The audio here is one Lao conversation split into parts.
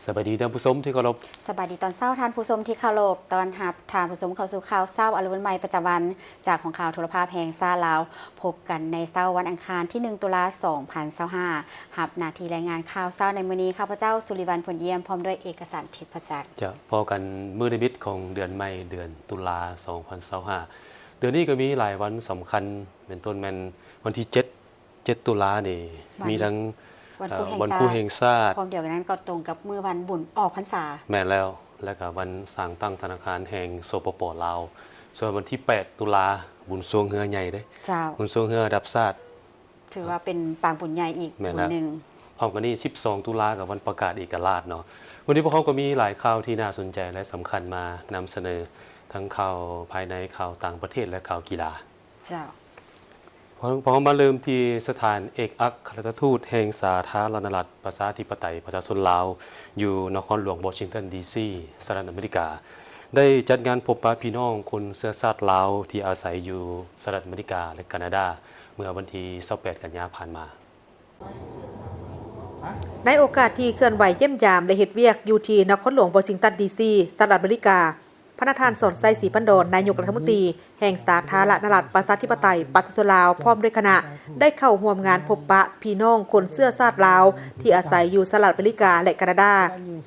ສະບາຍດີທ່ານຜູ້ຊົມທີ່ເຄົາລົບ. ສະບາຍດີຕອນເຊົ້າທ່ານຜູ້ຊົມທີ່ເຄົາລົບ. ຕ້ອນຮັບທ່ານຜູ້ຊົມເຂົ້າສູ່ຂ່າວເຊົ້າອາລຸນໃໝ່ປະຈຳວັນ ຈາກຫ້ອງຂ່າວໂທລະພາບແຫ່ງຊາດລາວ. ພົບກັນໃນເຊົ້າວັນອັງຄານທີໜຶ່ງ ຕຸລາ ສອງພັນຊາວຫ້າ. ຮັບໜ້າທີ່ລາຍງານຂ່າວເຊົ້າໃນມື້ນີ້ ຂ້າພະເຈົ້າ ສຸລິວັນ ພົນຢ້ຽມ ພ້ອມດ້ວຍເອກະສັນ ທິດພະຈັກ. ຈະພໍ້ກັນມື້ນິມິດຂອງເດືອນໃໝ່ ເດືອນຕຸລາ ສອງພັນຊາວຫ້າ. ເດືອນນີ້ກໍມີຫຼາຍວັນສຳຄັນ ເປັນຕົ້ນແມ່ນວັນທີເຈັດ ເຈັດຕຸລານີ້ ວັນ ມີທັງ ວັນ ເອີ ຄູແຫ່ງຊາດ ພ້ອມດຽວກັນນັ້ນກໍຕົງກັບມື້ວັນບຸນອອກພັນສາ. ແມ່ນແລ້ວ ແລະກະວັນສ້າງຕັ້ງທະນາຄານແຫ່ງ ສປປ ລາວ. ສ່ວນວັນທີແປດຕຸລາ ບຸນຊ່ວງເຮືອໃຫຍ່ເດ້. ເຈົ້າ. ບຸນຊ່ວງເຮືອລະດັບຊາດ ຖືວ່າເປັນປາງບຸນໃຫຍ່ອີກ ແມ່ນແລ້ວ ບຸນໜຶ່ງ. ພ້ອມກັນນີ້ ສິບສອງຕຸລາ ກະວັນປະກາດເອກະລາດເນາະ. ມື້ນີ້ພວກເຮົາກໍມີຫຼາຍຂ່າວທີ່ໜ້າສົນໃຈ ແລະ ສຳຄັນມານຳສະເໜີ ທັງຂ່າວພາຍໃນ, ຂ່າວຕ່າງປະເທດ ແລະ ຂ່າວກິລາ. ເຈົ້າ. ພວກເຮົາມາເລີ່ມທີ່ສະຖານເອກອັກຄະລັດຖະທູດແຫ່ງສາທາລະນະລັດ ປະຊາທິປະໄຕ ປະຊາຊົນລາວ ຢູ່ນະຄອນຫຼວງວໍຊິງຕັນ ດີຊີ ສະຫະລັດອາເມລິກາ ໄດ້ຈັດງານພົບປະພີ່ນ້ອງຄົນເຊື້ອຊາດລາວທີ່ອາໄສຢູ່ສະຫະລັດອາເມລິກາ ແລະ ການາດາ ເມື່ອວັນທີຊາວແປດ ກັນຍາຜ່ານມາ. ໃນໂອກາດທີ່ເຄື່ອນໄຫວຢ້ຽມຢາມ ແລະ ເຮັດວຽກຢູ່ທີ່ນະຄອນຫຼວງວໍຊິງຕັນ ດີຊີ ສະຫະລັດອາເມລິກາ, ພະນະທ່ານ ສອນໄຊ ສີພັນດອນ ນາຍົກລັດຖະມົນຕີແຫ່ງສາທາລະນະລັດ ປະຊາທິປະໄຕ ປະຊາຊົນລາວ ພ້ອມດ້ວຍຄະນະ ໄດ້ເຂົ້າຮ່ວມງານພົບປະພີ່ນ້ອງຄົນເຊື້ອຊາດລາວ ທີ່ອາໄສຢູ່ສະຫະລັດອາເມລິກາ ແລະ ການາດາ,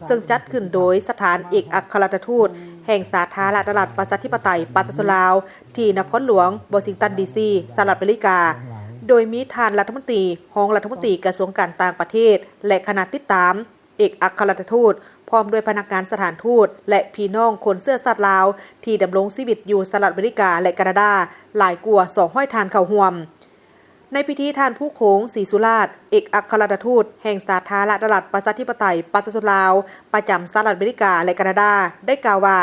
ເຊິ່ງຈັດຂຶ້ນໂດຍສະຖານເອກອັກຄະລັດຖະທູດແຫ່ງສາທາລະນະລັດ ປະຊາທິປະໄຕ ປະຊາຊົນລາວ ທີ່ນະຄອນຫຼວງວໍຊິງຕັນ ດີຊີ ສະຫະລັດອາເມລິກາ, ໂດຍມີທ່ານລັດຖະມົນຕີ, ຮອງລັດຖະມົນຕີກະຊວງການຕ່າງປະເທດ ແລະ ຄະນະຕິດຕາມ, ເອກອັກຄະລັດຖະທູດ ພ້ອມດ້ວຍພະນັກງານສະຖານທູດ ແລະ ພີ່ນ້ອງຄົນເຊື້ອຊາດລາວ ທີ່ດຳລົງຊີວິດຢູ່ສະຫະລັດອາເມລິກາ ແລະ ການາດາ ຫຼາຍກວ່າສອງຮ້ອຍທ່ານເຂົ້າຮ່ວມ. ໃນພິທີ, ທ່ານ ພູໂຂງ ສີສຸລາດ ເອກອັກຄະລັດຖະທູດແຫ່ງສາທາລະນະລັດ ປະຊາທິປະໄຕ ປະຊາຊົນລາວ ປະຈຳສະຫະລັດອາເມລິກາ ແລະ ການາດາ ໄດ້ກ່າວວ່າ,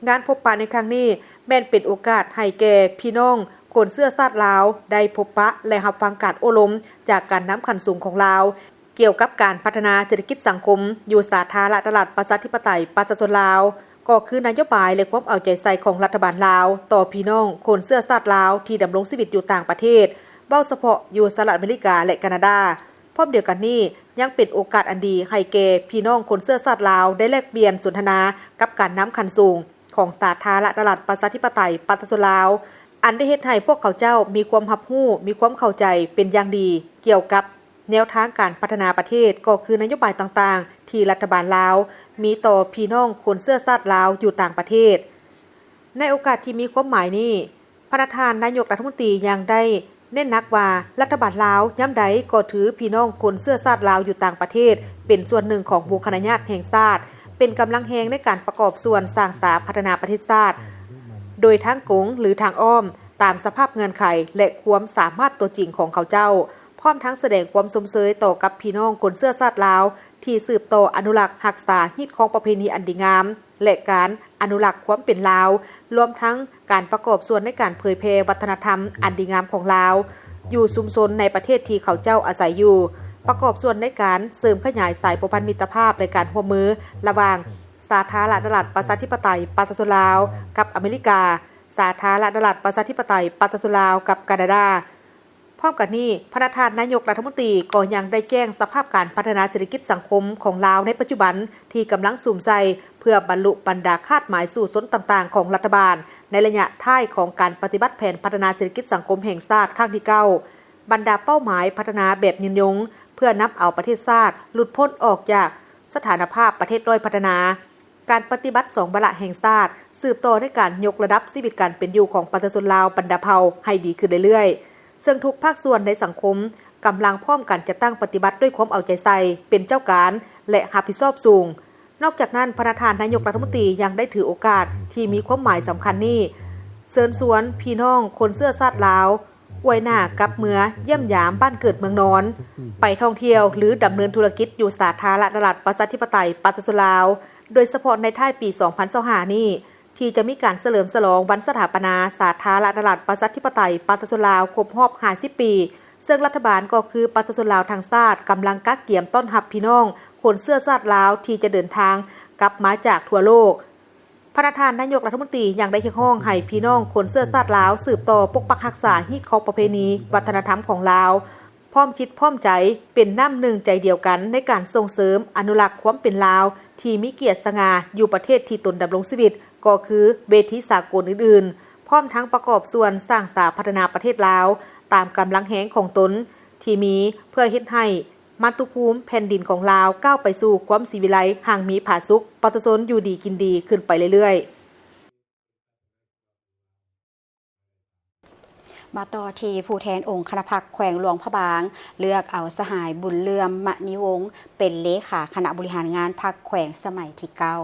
ງານພົບປະໃນຄັ້ງນີ້ ແມ່ນເປັນໂອກາດໃຫ້ແກ່ພີ່ນ້ອງຄົນເຊື້ອຊາດລາວ ໄດ້ພົບປະ ແລະ ຮັບຟັງການໂອ້ລົມຈາກການນຳຂັ້ນສູງຂອງລາວ ກ່ຽວກັບການພັດທະນາເສດຖະກິດສັງຄົມຢູ່ສາທາລະນະລັດ ປະຊາທິປະໄຕ ປະຊາຊົນລາວ, ກໍຄືນະໂຍບາຍ ແລະ ຄວາມເອົາໃຈໃສ່ຂອງລັດຖະບານລາວ ຕໍ່ພີ່ນ້ອງຄົນເຊື້ອຊາດລາວທີ່ດຳລົງຊີວິດຢູ່ຕ່າງປະເທດ, ເວົ້າສະເພາະຢູ່ສະຫະລັດອາເມລິກາ ແລະ ການາດາ. ພ້ອມດຽວກັນນີ້, ຍັງເປັນໂອກາດອັນດີໃຫ້ແກ່ພີ່ນ້ອງຄົນເຊື້ອຊາດລາວ ໄດ້ແລກປ່ຽນສົນທະນາກັບການນຳຂັ້ນສູງຂອງສາທາລະນະລັດ ປະຊາທິປະໄຕ ປະຊາຊົນລາວ, ອັນໄດ້ເຮັດໃຫ້ພວກເຂົາເຈົ້າມີຄວາມຮັບຮູ້, ມີຄວາມເຂົ້າໃຈເປັນຢ່າງດີກ່ຽວກັບ ແນວທາງການພັດທະນາປະເທດ ກໍຄືນະໂຍບາຍຕ່າງໆ ທີ່ລັດຖະບານລາວມີຕໍ່ພີ່ນ້ອງຄົນເຊື້ອຊາດລາວຢູ່ຕ່າງປະເທດ. ໃນໂອກາດທີ່ມີຄວາມໝາຍນີ້, ພະນະທ່ານນາຍົກລັດຖະມົນຕີຍັງໄດ້ເນັ້ນໜັກວ່າ, ລັດຖະບານລາວຍາມໃດກໍຖືພີ່ນ້ອງຄົນເຊື້ອຊາດລາວຢູ່ຕ່າງປະເທດ ເປັນສ່ວນໜຶ່ງຂອງວົງຄະນະຍາດແຫ່ງຊາດ, ເປັນກຳລັງແຮງໃນການປະກອບສ່ວນສ້າງສາພັດທະນາປະເທດຊາດ ໂດຍທາງກົງ ຫຼື ທາງອ້ອມ, ຕາມສະພາບເງື່ອນໄຂ ແລະ ຄວາມສາມາດຕົວຈິງຂອງເຂົາເຈົ້າ. ພ້ອມທັງສະແດງຄວາມຊົມເຊີຍຕໍ່ກັບພີ່ນ້ອງຄົນເຊື້ອຊາດລາວ ທີ່ສືບຕໍ່ອະນຸລັກຮັກສາຮີດຄອງປະເພນີອັນດີງາມ ແລະ ການອະນຸລັກຄວາມເປັນລາວ, ລວມທັງການປະກອບສ່ວນໃນການເຜີຍແຜ່ວັດທະນະທຳອັນດີງາມຂອງລາວ ຢູ່ຊຸມຊົນໃນປະເທດທີ່ເຂົາເຈົ້າອາໄສຢູ່, ປະກອບສ່ວນໃນການເສີມຂະຫຍາຍສາຍພົວພັນມິດຕະພາບ ແລະ ການຮ່ວມມືລະຫວ່າງສາທາລະນະລັດປະຊາທິປະໄຕປະຊາຊົນລາວກັບອາເມລິກາ, ສາທາລະນະລັດປະຊາທິປະໄຕປະຊາຊົນລາວກັບການາດາ. ພ້ອມກັນນີ້, ພະນະທ່ານນາຍົກລັດຖະມົນຕີກໍຍັງໄດ້ແຈ້ງສະພາບການພັດທະນາເສດຖະກິດສັງຄົມຂອງລາວໃນປັດຈຸບັນ ທີ່ກຳລັງສຸມໃສ່ເພື່ອບັນລຸບັນດາຄາດໝາຍສູ້ຊົນຕ່າງໆຂອງລັດຖະບານ ໃນໄລຍະທ້າຍຂອງການປະຕິບັດແຜນພັດທະນາເສດຖະກິດສັງຄົມແຫ່ງຊາດຄັ້ງທີເກົ້າ, ບັນດາເປົ້າໝາຍພັດທະນາແບບຍືນຍົງ ເພື່ອນຳເອົາປະເທດຊາດຫຼຸດພົ້ນອອກຈາກສະຖານະພາບປະເທດດ້ອຍພັດທະນາ. ການປະຕິບັດສອງວາລະແຫ່ງຊາດ ສືບຕໍ່ໃນການຍົກລະດັບຊີວິດການເປັນຢູ່ຂອງປະຊາຊົນລາວບັນດາເຜົ່າໃຫ້ດີຂຶ້ນເລື້ອຍໆ, ເຊິ່ງທຸກພາກສ່ວນໃນສັງຄົມກຳລັງພ້ອມກັນຈັດຕັ້ງປະຕິບັດດ້ວຍຄວາມເອົາໃຈໃສ່, ເປັນເຈົ້າການ ແລະ ຮັບຜິດຊອບສູງ. ນອກຈາກນັ້ນ, ພະນະທ່ານນາຍົກລັດຖະມົນຕີຍັງໄດ້ຖືໂອກາດທີ່ມີຄວາມໝາຍສຳຄັນນີ້ ເຊີນຊວນພີ່ນ້ອງຄົນເຊື້ອຊາດລາວ ອວຍໜ້າກັບເມືອຢ້ຽມຢາມບ້ານເກີດເມືອງນອນ, ໄປທ່ອງທ່ຽວ ຫຼື ດຳເນີນທຸລະກິດຢູ່ສາທາລະນະລັດປະຊາທິປະໄຕປະຊາຊົນລາວ, ໂດຍສະເພາະໃນທ້າຍປີສອງພັນຊາວຫ້ານີ້ ທີ່ຈະມີການສະເຫຼີມສະຫຼອງວັນສະຖາປະນາສາທາລະນະລັດປະຊາທິປະໄຕປະຊາຊົນລາວຄົບຮອບຫ້າສິບປີ, ເຊິ່ງລັດຖະບານກໍຄືປະຊາຊົນລາວທັງຊາດກຳລັງກະກຽມຕ້ອນຮັບພີ່ນ້ອງຄົນເຊື້ອຊາດລາວທີ່ຈະເດີນທາງກັບມາຈາກທົ່ວໂລກ. ພະນະທ່ານນາຍົກລັດຖະມົນຕີຍັງໄດ້ຮຽກຮ້ອງໃຫ້ພີ່ນ້ອງຄົນເຊື້ອຊາດລາວສືບຕໍ່ປົກປັກຮັກສາຮີດຄອງປະເພນີວັດທະນະທຳຂອງລາວ, ພ້ອມຈິດພ້ອມໃຈເປັນນ້ຳໜຶ່ງໃຈດຽວກັນໃນການສົ່ງເສີມອະນຸລັກຄວາມເປັນລາວ ທີ່ມີກຽດສະຫງ່າຢູ່ປະເທດທີ່ຕົນດຳລົງຊີວິດ ກໍຄືເວທີສາກົນອື່ນໆ, ພ້ອມທັງປະກອບສ່ວນສ້າງສາພັດທະນາປະເທດລາວ ຕາມກຳລັງແຮງຂອງຕົນທີ່ມີ, ເພື່ອເຮັດໃຫ້ມາຕຸພູມແຜ່ນດິນຂອງລາວກ້າວໄປສູ່ຄວາມສີວິໄລ, ຮັ່ງມີຜາສຸກ, ປະຊາຊົນຢູ່ດີກິນດີຂຶ້ນໄປເລື້ອຍໆ. ມາຕໍ່ທີ່ຜູ້ແທນອົງຄະນະພັກແຂວງຫຼວງພະບາງ ເລືອກເອົາສະຫາຍ ບຸນເຫຼື້ອມ ມະນີວົງ ເປັນເລຂາຄະນະບໍລິຫານງານພັກແຂວງສະໄໝທີເກົ້າ.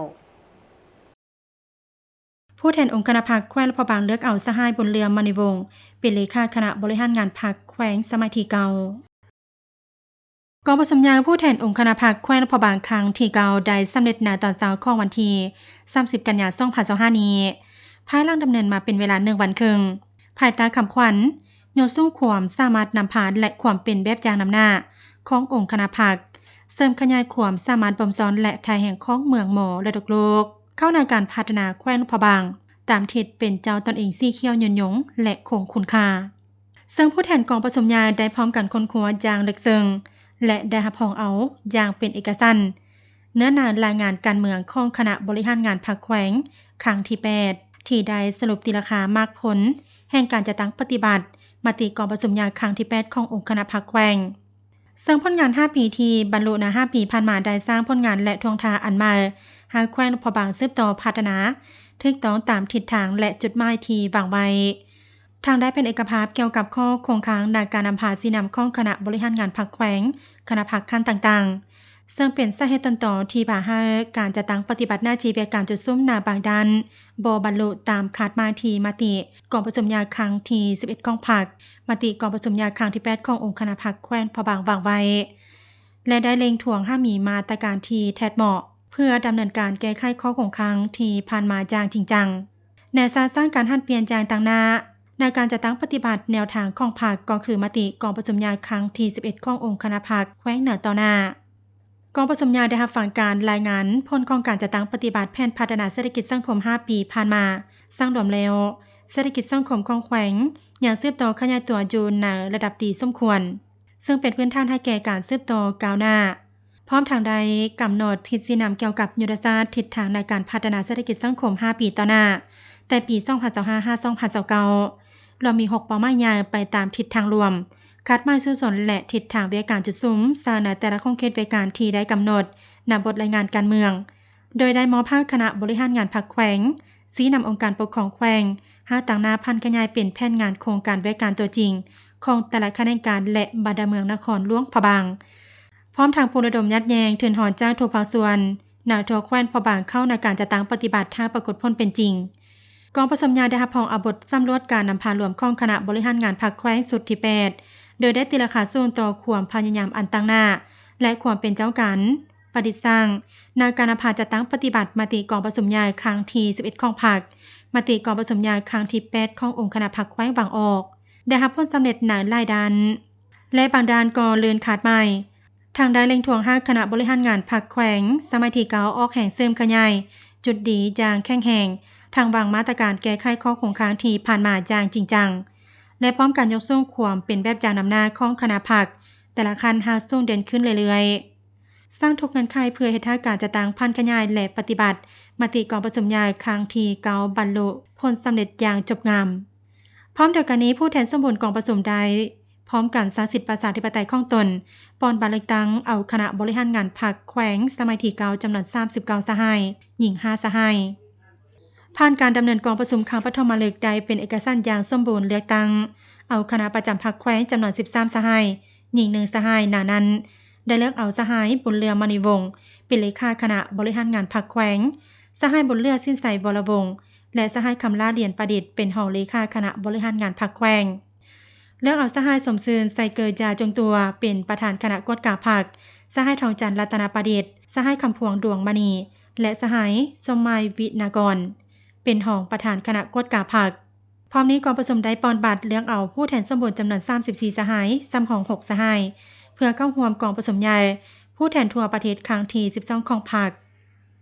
ຜູ້ແທນອົງຄະນະພັກແຂວງຫຼວງພະບາງ ເລືອກເອົາສະຫາຍ ບຸນເຫຼື້ອມ ມະນີວົງ ເປັນເລຂາຄະນະບໍລິຫານງານພັກແຂວງສະໄໝທີເກົ້າ. ກອງປະຊຸມໃຫຍ່ຜູ້ແທນອົງຄະນະພັກແຂວງຫຼວງພະບາງຄັ້ງທີເກົ້າ ໄດ້ສຳເລັດໃນຕອນເຊົ້າຂອງວັນທີສາມສິບ ກັນຍາ ສອງພັນຊາວຫ້ານີ້ ພາຍຫຼັງດຳເນີນມາເປັນເວລາໜຶ່ງວັນເຄິ່ງ ພາຍໃຕ້ຄຳຂວັນ ຍົກສູງຄວາມສາມາດນຳພາ ແລະ ຄວາມເປັນແບບຢ່າງນຳໜ້າຂອງອົງຄະນະພັກ, ເສີມຂະຫຍາຍຄວາມສາມາດບົ່ມຊ້ອນ ແລະ ທ່າແຮງຂອງເມືອງມໍລະດົກໂລກ ເຂົ້າໃນການພັດທະນາແຂວງຫຼວງພະບາງ ຕາມທິດເປັນເຈົ້າຕົນເອງສີຂຽວຍືນຍົງ ແລະ ຄົງຄຸນຄ່າ. ເຊິ່ງຜູ້ແທນກອງປະຊຸມໃຫຍ່ໄດ້ພ້ອມກັນຄົ້ນຄວ້າຢ່າງເລິກເຊິ່ງ ແລະ ໄດ້ຮັບຮອງເອົາຢ່າງເປັນເອກະສັນ ເນື້ອໃນລາຍງານການເມືອງຂອງຄະນະບໍລິຫານງານພັກແຂວງຄັ້ງທີແປດ ທີ່ໄດ້ສະຫຼຸບຕີລາຄາໝາກຜົນແຫ່ງການຈັດຕັ້ງປະຕິບັດມະຕິກອງປະຊຸມໃຫຍ່ຄັ້ງທີແປດຂອງອົງຄະນະພັກແຂວງ. ເຊິ່ງຜົນງານຫ້າປີທີ່ບັນລຸໃນຫ້າປີຜ່ານມາໄດ້ສ້າງຜົນງານ ແລະ ທ່ວງທ່າອັນໃໝ່ ໃຫ້ແຂວງຫຼວງພະບາງສືບຕໍ່ພັດທະນາ ຖືກຕ້ອງຕາມທິດທາງ ແລະ ຈຸດໝາຍທີ່ວາງໄວ້. ທັງໄດ້ເປັນເອກະພາບກ່ຽວກັບຂໍ້ຄົງຄ້າງໃນການນຳພາຊີ້ນຳຂອງຄະນະບໍລິຫານງານພັກແຂວງ, ຄະນະພັກຂັ້ນຕ່າງໆ, ເຊິ່ງເປັນສາເຫດຕົ້ນຕໍທີ່ພາໃຫ້ການຈັດຕັ້ງປະຕິບັດໜ້າທີ່ວຽກການຈຸດສຸມໃນບາງດ້ານບໍ່ບັນລຸຕາມຄາດໝາຍທີ່ມະຕິກອງປະຊຸມໃຫຍ່ຄັ້ງທີສິບເອັດຂອງພັກ, ມະຕິກອງປະຊຸມໃຫຍ່ຄັ້ງທີແປດຂອງອົງຄະນະພັກແຂວງພະບາງວາງໄວ້ ແລະ ໄດ້ເລັ່ງທວງໃຫ້ມີມາດຕະການທີ່ແທດເໝາະ ເພື່ອດຳເນີນການແກ້ໄຂຂໍ້ຄົງຄ້າງທີ່ຜ່ານມາຢ່າງຈິງຈັງ. ໃນສາສ້າງການຫັນປ່ຽນຢ່າງຕັ້ງໜ້າ ໃນການຈັດຕັ້ງປະຕິບັດແນວທາງຂອງພັກ ກໍຄືມະຕິກອງປະຊຸມໃຫຍ່ຄັ້ງທີສິບເອັດຂອງອົງຄະນະພັກແຂວງໃນຕໍ່ໜ້າ. ກອງປະຊຸມໃຫຍ່ໄດ້ຮັບຟັງການລາຍງານຜົນຂອງການຈັດຕັ້ງປະຕິບັດແຜນພັດທະນາເສດຖະກິດສັງຄົມຫ້າປີຜ່ານມາ. ສັງລວມແລ້ວ, ເສດຖະກິດສັງຄົມຂອງແຂວງຍັງສືບຕໍ່ຂະຫຍາຍຕົວຢູ່ໃນລະດັບດີສົມຄວນ, ເຊິ່ງເປັນພື້ນຖານໃຫ້ແກ່ການສືບຕໍ່ກ້າວໜ້າ. ພ້ອມທັງໄດ້ກຳນົດທິດຊີ້ນຳກ່ຽວກັບຍຸດທະສາດທິດທາງໃນການພັດທະນາເສດຖະກິດສັງຄົມຫ້າປີຕໍ່ໜ້າ, ແຕ່ປີສອງພັນຊາວຫ້າ ຫາ ສອງພັນຊາວເກົ້າ ລວມມີຫົກເປົ້າໝາຍໃຫຍ່ໄປຕາມທິດທາງລວມ, ຄາດໝາຍສູ້ຊົນ ແລະ ທິດທາງວຽກການຈຸດສຸມໃສ່ໃນແຕ່ລະຂົງເຂດວຽກການທີ່ໄດ້ກຳນົດໃນບົດລາຍງານການເມືອງ, ໂດຍໄດ້ມອບໃຫ້ຄະນະບໍລິຫານງານພັກແຂວງ ຊີ້ນຳອົງການປົກຄອງແຂວງ ໃຫ້ຕັ້ງໜ້າຜັນຂະຫຍາຍເປັນແຜນງານໂຄງການວຽກການຕົວຈິງຂອງແຕ່ລະຂະແໜງການ ແລະ ບັນດາເມືອງນະຄອນຫຼວງພະບາງ. ພ້ອມທັງປຸກລະດົມຍາດແຍ່ງທຶນຮອນຈາກທຸກພາກສ່ວນ ໃນທົ່ວແຂວງພະບາງເຂົ້າໃນການຈັດຕັ້ງປະຕິບັດໃຫ້ປາກົດຜົນເປັນຈິງ. ກອງປະຊຸມໃຫຍ່ໄດ້ຮັບຮອງເອົາບົດສຳຫຼວດການນຳພາລວມຂອງຄະນະບໍລິຫານງານພັກແຂວງຊຸດທີແປດ ໂດຍໄດ້ຕີລາຄາສູງຕໍ່ຄວາມພະຍາຍາມອັນຕັ້ງໜ້າ ແລະ ຄວາມເປັນເຈົ້າການປະດິດສ້າງ ໃນການນຳພາຈັດຕັ້ງປະຕິບັດມະຕິກອງປະຊຸມໃຫຍ່ຄັ້ງທີສິບເອັດຂອງພັກ, ມະຕິກອງປະຊຸມໃຫຍ່ຄັ້ງທີແປດຂອງອົງຄະນະພັກແຂວງວາງອອກ ໄດ້ຮັບຜົນສຳເລັດໃນຫຼາຍດ້ານ ແລະ ບາງດ້ານກໍເລື່ອນຄາດໝາຍ. ທັງໄດ້ເລັ່ງທວງໃຫ້ຄະນະບໍລິຫານງານພັກແຂວງສະໄໝທີເກົ້າອອກແຮງເສີມຂະຫຍາຍຈຸດດີຢ່າງແຂງແຮງ, ທັງວາງມາດຕະການແກ້ໄຂຂໍ້ຄົງຄ້າງທີ່ຜ່ານມາຢ່າງຈິງຈັງ ແລະ ພ້ອມກັນຍົກສູງຄວາມເປັນແບບຢ່າງນຳໜ້າຂອງຄະນະພັກແຕ່ລະຂັ້ນໃຫ້ສູງເດັ່ນຂຶ້ນເລື້ອຍໆ, ສ້າງທຸກເງື່ອນໄຂເພື່ອເຮັດໃຫ້ການຈັດຕັ້ງຜັນຂະຫຍາຍ ແລະ ປະຕິບັດມະຕິກອງປະຊຸມໃຫຍ່ຄັ້ງທີເກົ້າບັນລຸຜົນສຳເລັດຢ່າງຈົບງາມ. ພ້ອມດຽວກັນນີ້, ຜູ້ແທນສົມບູນກອງປະຊຸມໄດ້ ພ້ອມກັນໃຊ້ສິດປະຊາທິປະໄຕຂອງຕົນ, ປ່ອນບັດເລືອກຕັ້ງເອົາຄະນະບໍລິຫານງານພັກແຂວງສະໄໝທີເກົ້າ ຈຳນວນສາມສິບເກົ້າສະຫາຍ, ຍິງຫ້າສະຫາຍ. ຜ່ານການດຳເນີນກອງປະຊຸມຄັ້ງປະຖົມມະລຶກໄດ້ເປັນເອກະສັນຢ່າງສົມບູນ, ເລືອກຕັ້ງເອົາຄະນະປະຈຳພັກແຂວງຈຳນວນສິບສາມສະຫາຍ, ຍິງໜຶ່ງສະຫາຍ, ໃນນັ້ນໄດ້ເລືອກເອົາສະຫາຍ ບຸນເຫຼືອ ມະນີວົງ ເປັນເລຂາຄະນະບໍລິຫານງານພັກແຂວງ, ສະຫາຍ ບຸນເຫຼືອ ສິນໄຊ ວໍລະວົງ ແລະ ສະຫາຍ ຄຳຫຼ້າ ລຽນປະດິດ ເປັນຮອງເລຂາຄະນະບໍລິຫານງານພັກແຂວງ. ເລືອກເອົາສະຫາຍ ສົມຊື່ນ ໄຊເກີ ຢາຈົງຕົວ ເປັນປະທານຄະນະກວດກາພັກ, ສະຫາຍ ທອງຈັນ ລັດຕະນະປະດິດ, ສະຫາຍ ຄຳພວງ ດວງມະນີ ແລະ ສະຫາຍ ສົມໝາຍ ວິນາກອນ ເປັນຮອງປະທານຄະນະກວດກາພັກ. ພ້ອມນີ້ ກອງປະຊຸມໄດ້ປ່ອນບັດເລືອກເອົາຜູ້ແທນສົມບູນຈຳນວນສາມສິບສີ່ສະຫາຍ, ສຳຮອງຫົກສະຫາຍ ເພື່ອເຂົ້າຮ່ວມກອງປະຊຸມໃຫຍ່ຜູ້ແທນທົ່ວປະເທດຄັ້ງທີສິບສອງຂອງພັກ.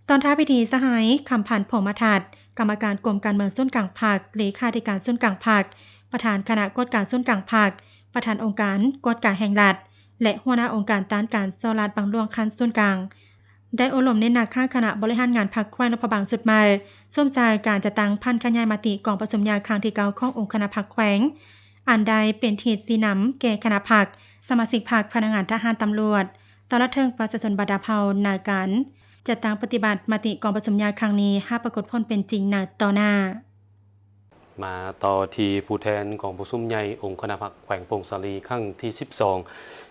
ຕອນທ້າຍພິທີ, ສະຫາຍ ຄຳພັນ ພົມມະທັດ ກຳມະການກົມການເມືອງສູນກາງພັກ, ເລຂາທິການສູນກາງພັກ, ປະທານຄະນະກວດກາສູນກາງພັກ, ປະທານອົງການກວດກາແຫ່ງລັດ ແລະ ຫົວໜ້າອົງການຕ້ານການສໍ້ລາດບັງຫຼວງຂັ້ນສູນກາງ, ໄດ້ໂອ້ລົມເນັ້ນໜັກຫ້າຄະນະບໍລິຫານງານພັກແຂວງຫຼວງພະບາງຊຸດໃໝ່, ສຸມໃສ່ການຈັດຕັ້ງຜັນຂະຫຍາຍມະຕິກອງປະຊຸມໃຫຍ່ຄັ້ງທີເກົ້າຂອງອົງຄະນະພັກແຂວງ, ອັນໄດ້ເປັນທິດຊີ້ນຳແກ່ຄະນະພັກ, ສະມາຊິກພັກ, ພະນັກງານທະຫານ, ຕຳຫຼວດ, ຕະຫຼອດເຖິງປະຊາຊົນບັນດາເຜົ່າ ໃນການຈັດຕັ້ງປະຕິບັດມະຕິກອງປະຊຸມໃຫຍ່ຄັ້ງນີ້ ໃຫ້ປາກົດຜົນເປັນຈິງໃນຕໍ່ໜ້າ. ມາຕໍ່ທີ່ຜູ້ແທນກອງປະຊຸມໃຫຍ່ອົງຄະນະພັກແຂວງຜົ້ງສາລີຄັ້ງທີສິບສອງ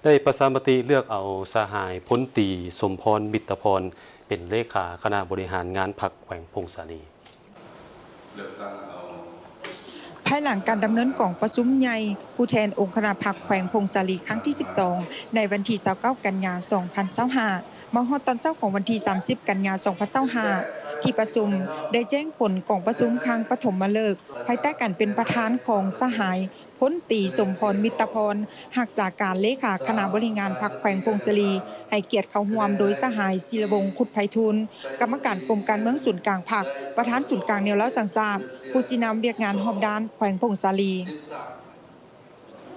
ໄດ້ປະຊາມະຕິເລືອກເອົາສະຫາຍພົນຕີ ສົມພອນ ມິດຕະພອນ ເປັນເລຂາຄະນະບໍລິຫານງານພັກແຂວງຜົ້ງສາລີ. ພາຍຫຼັງການດຳເນີນກອງປະຊຸມໃຫຍ່ຜູ້ແທນອົງຄະນະພັກແຂວງຜົ້ງສາລີຄັ້ງທີສິບສອງ ໃນວັນທີຊາວເກົ້າ ກັນຍາ ສອງພັນຊາວຫ້າ ມາຮອດຕອນເຊົ້າຂອງວັນທີສາມສິບ ກັນຍາ ສອງພັນຊາວຫ້າ ທີ່ປະຊຸມໄດ້ແຈ້ງຜົນກອງປະຊຸມຄັ້ງປະຖົມມະເລີກ ພາຍໃຕ້ການເປັນປະທານຂອງສະຫາຍພົນຕີ ສົມພອນ ມິດຕະພອນ ຮັກສາການເລຂາຄະນະບໍລິຫານງານພັກແຂວງຜົ້ງສາລີ, ໃຫ້ກຽດເຂົ້າຮ່ວມໂດຍສະຫາຍ ສີລະວົງ ຄຸດໄພທູນ ກຳມະການກົມການເມືອງສູນກາງພັກ, ປະທານສູນກາງແນວລາວສ້າງຊາດ, ຜູ້ຊີ້ນຳວຽກງານຮອບດ້ານແຂວງຜົ້ງສາລີ.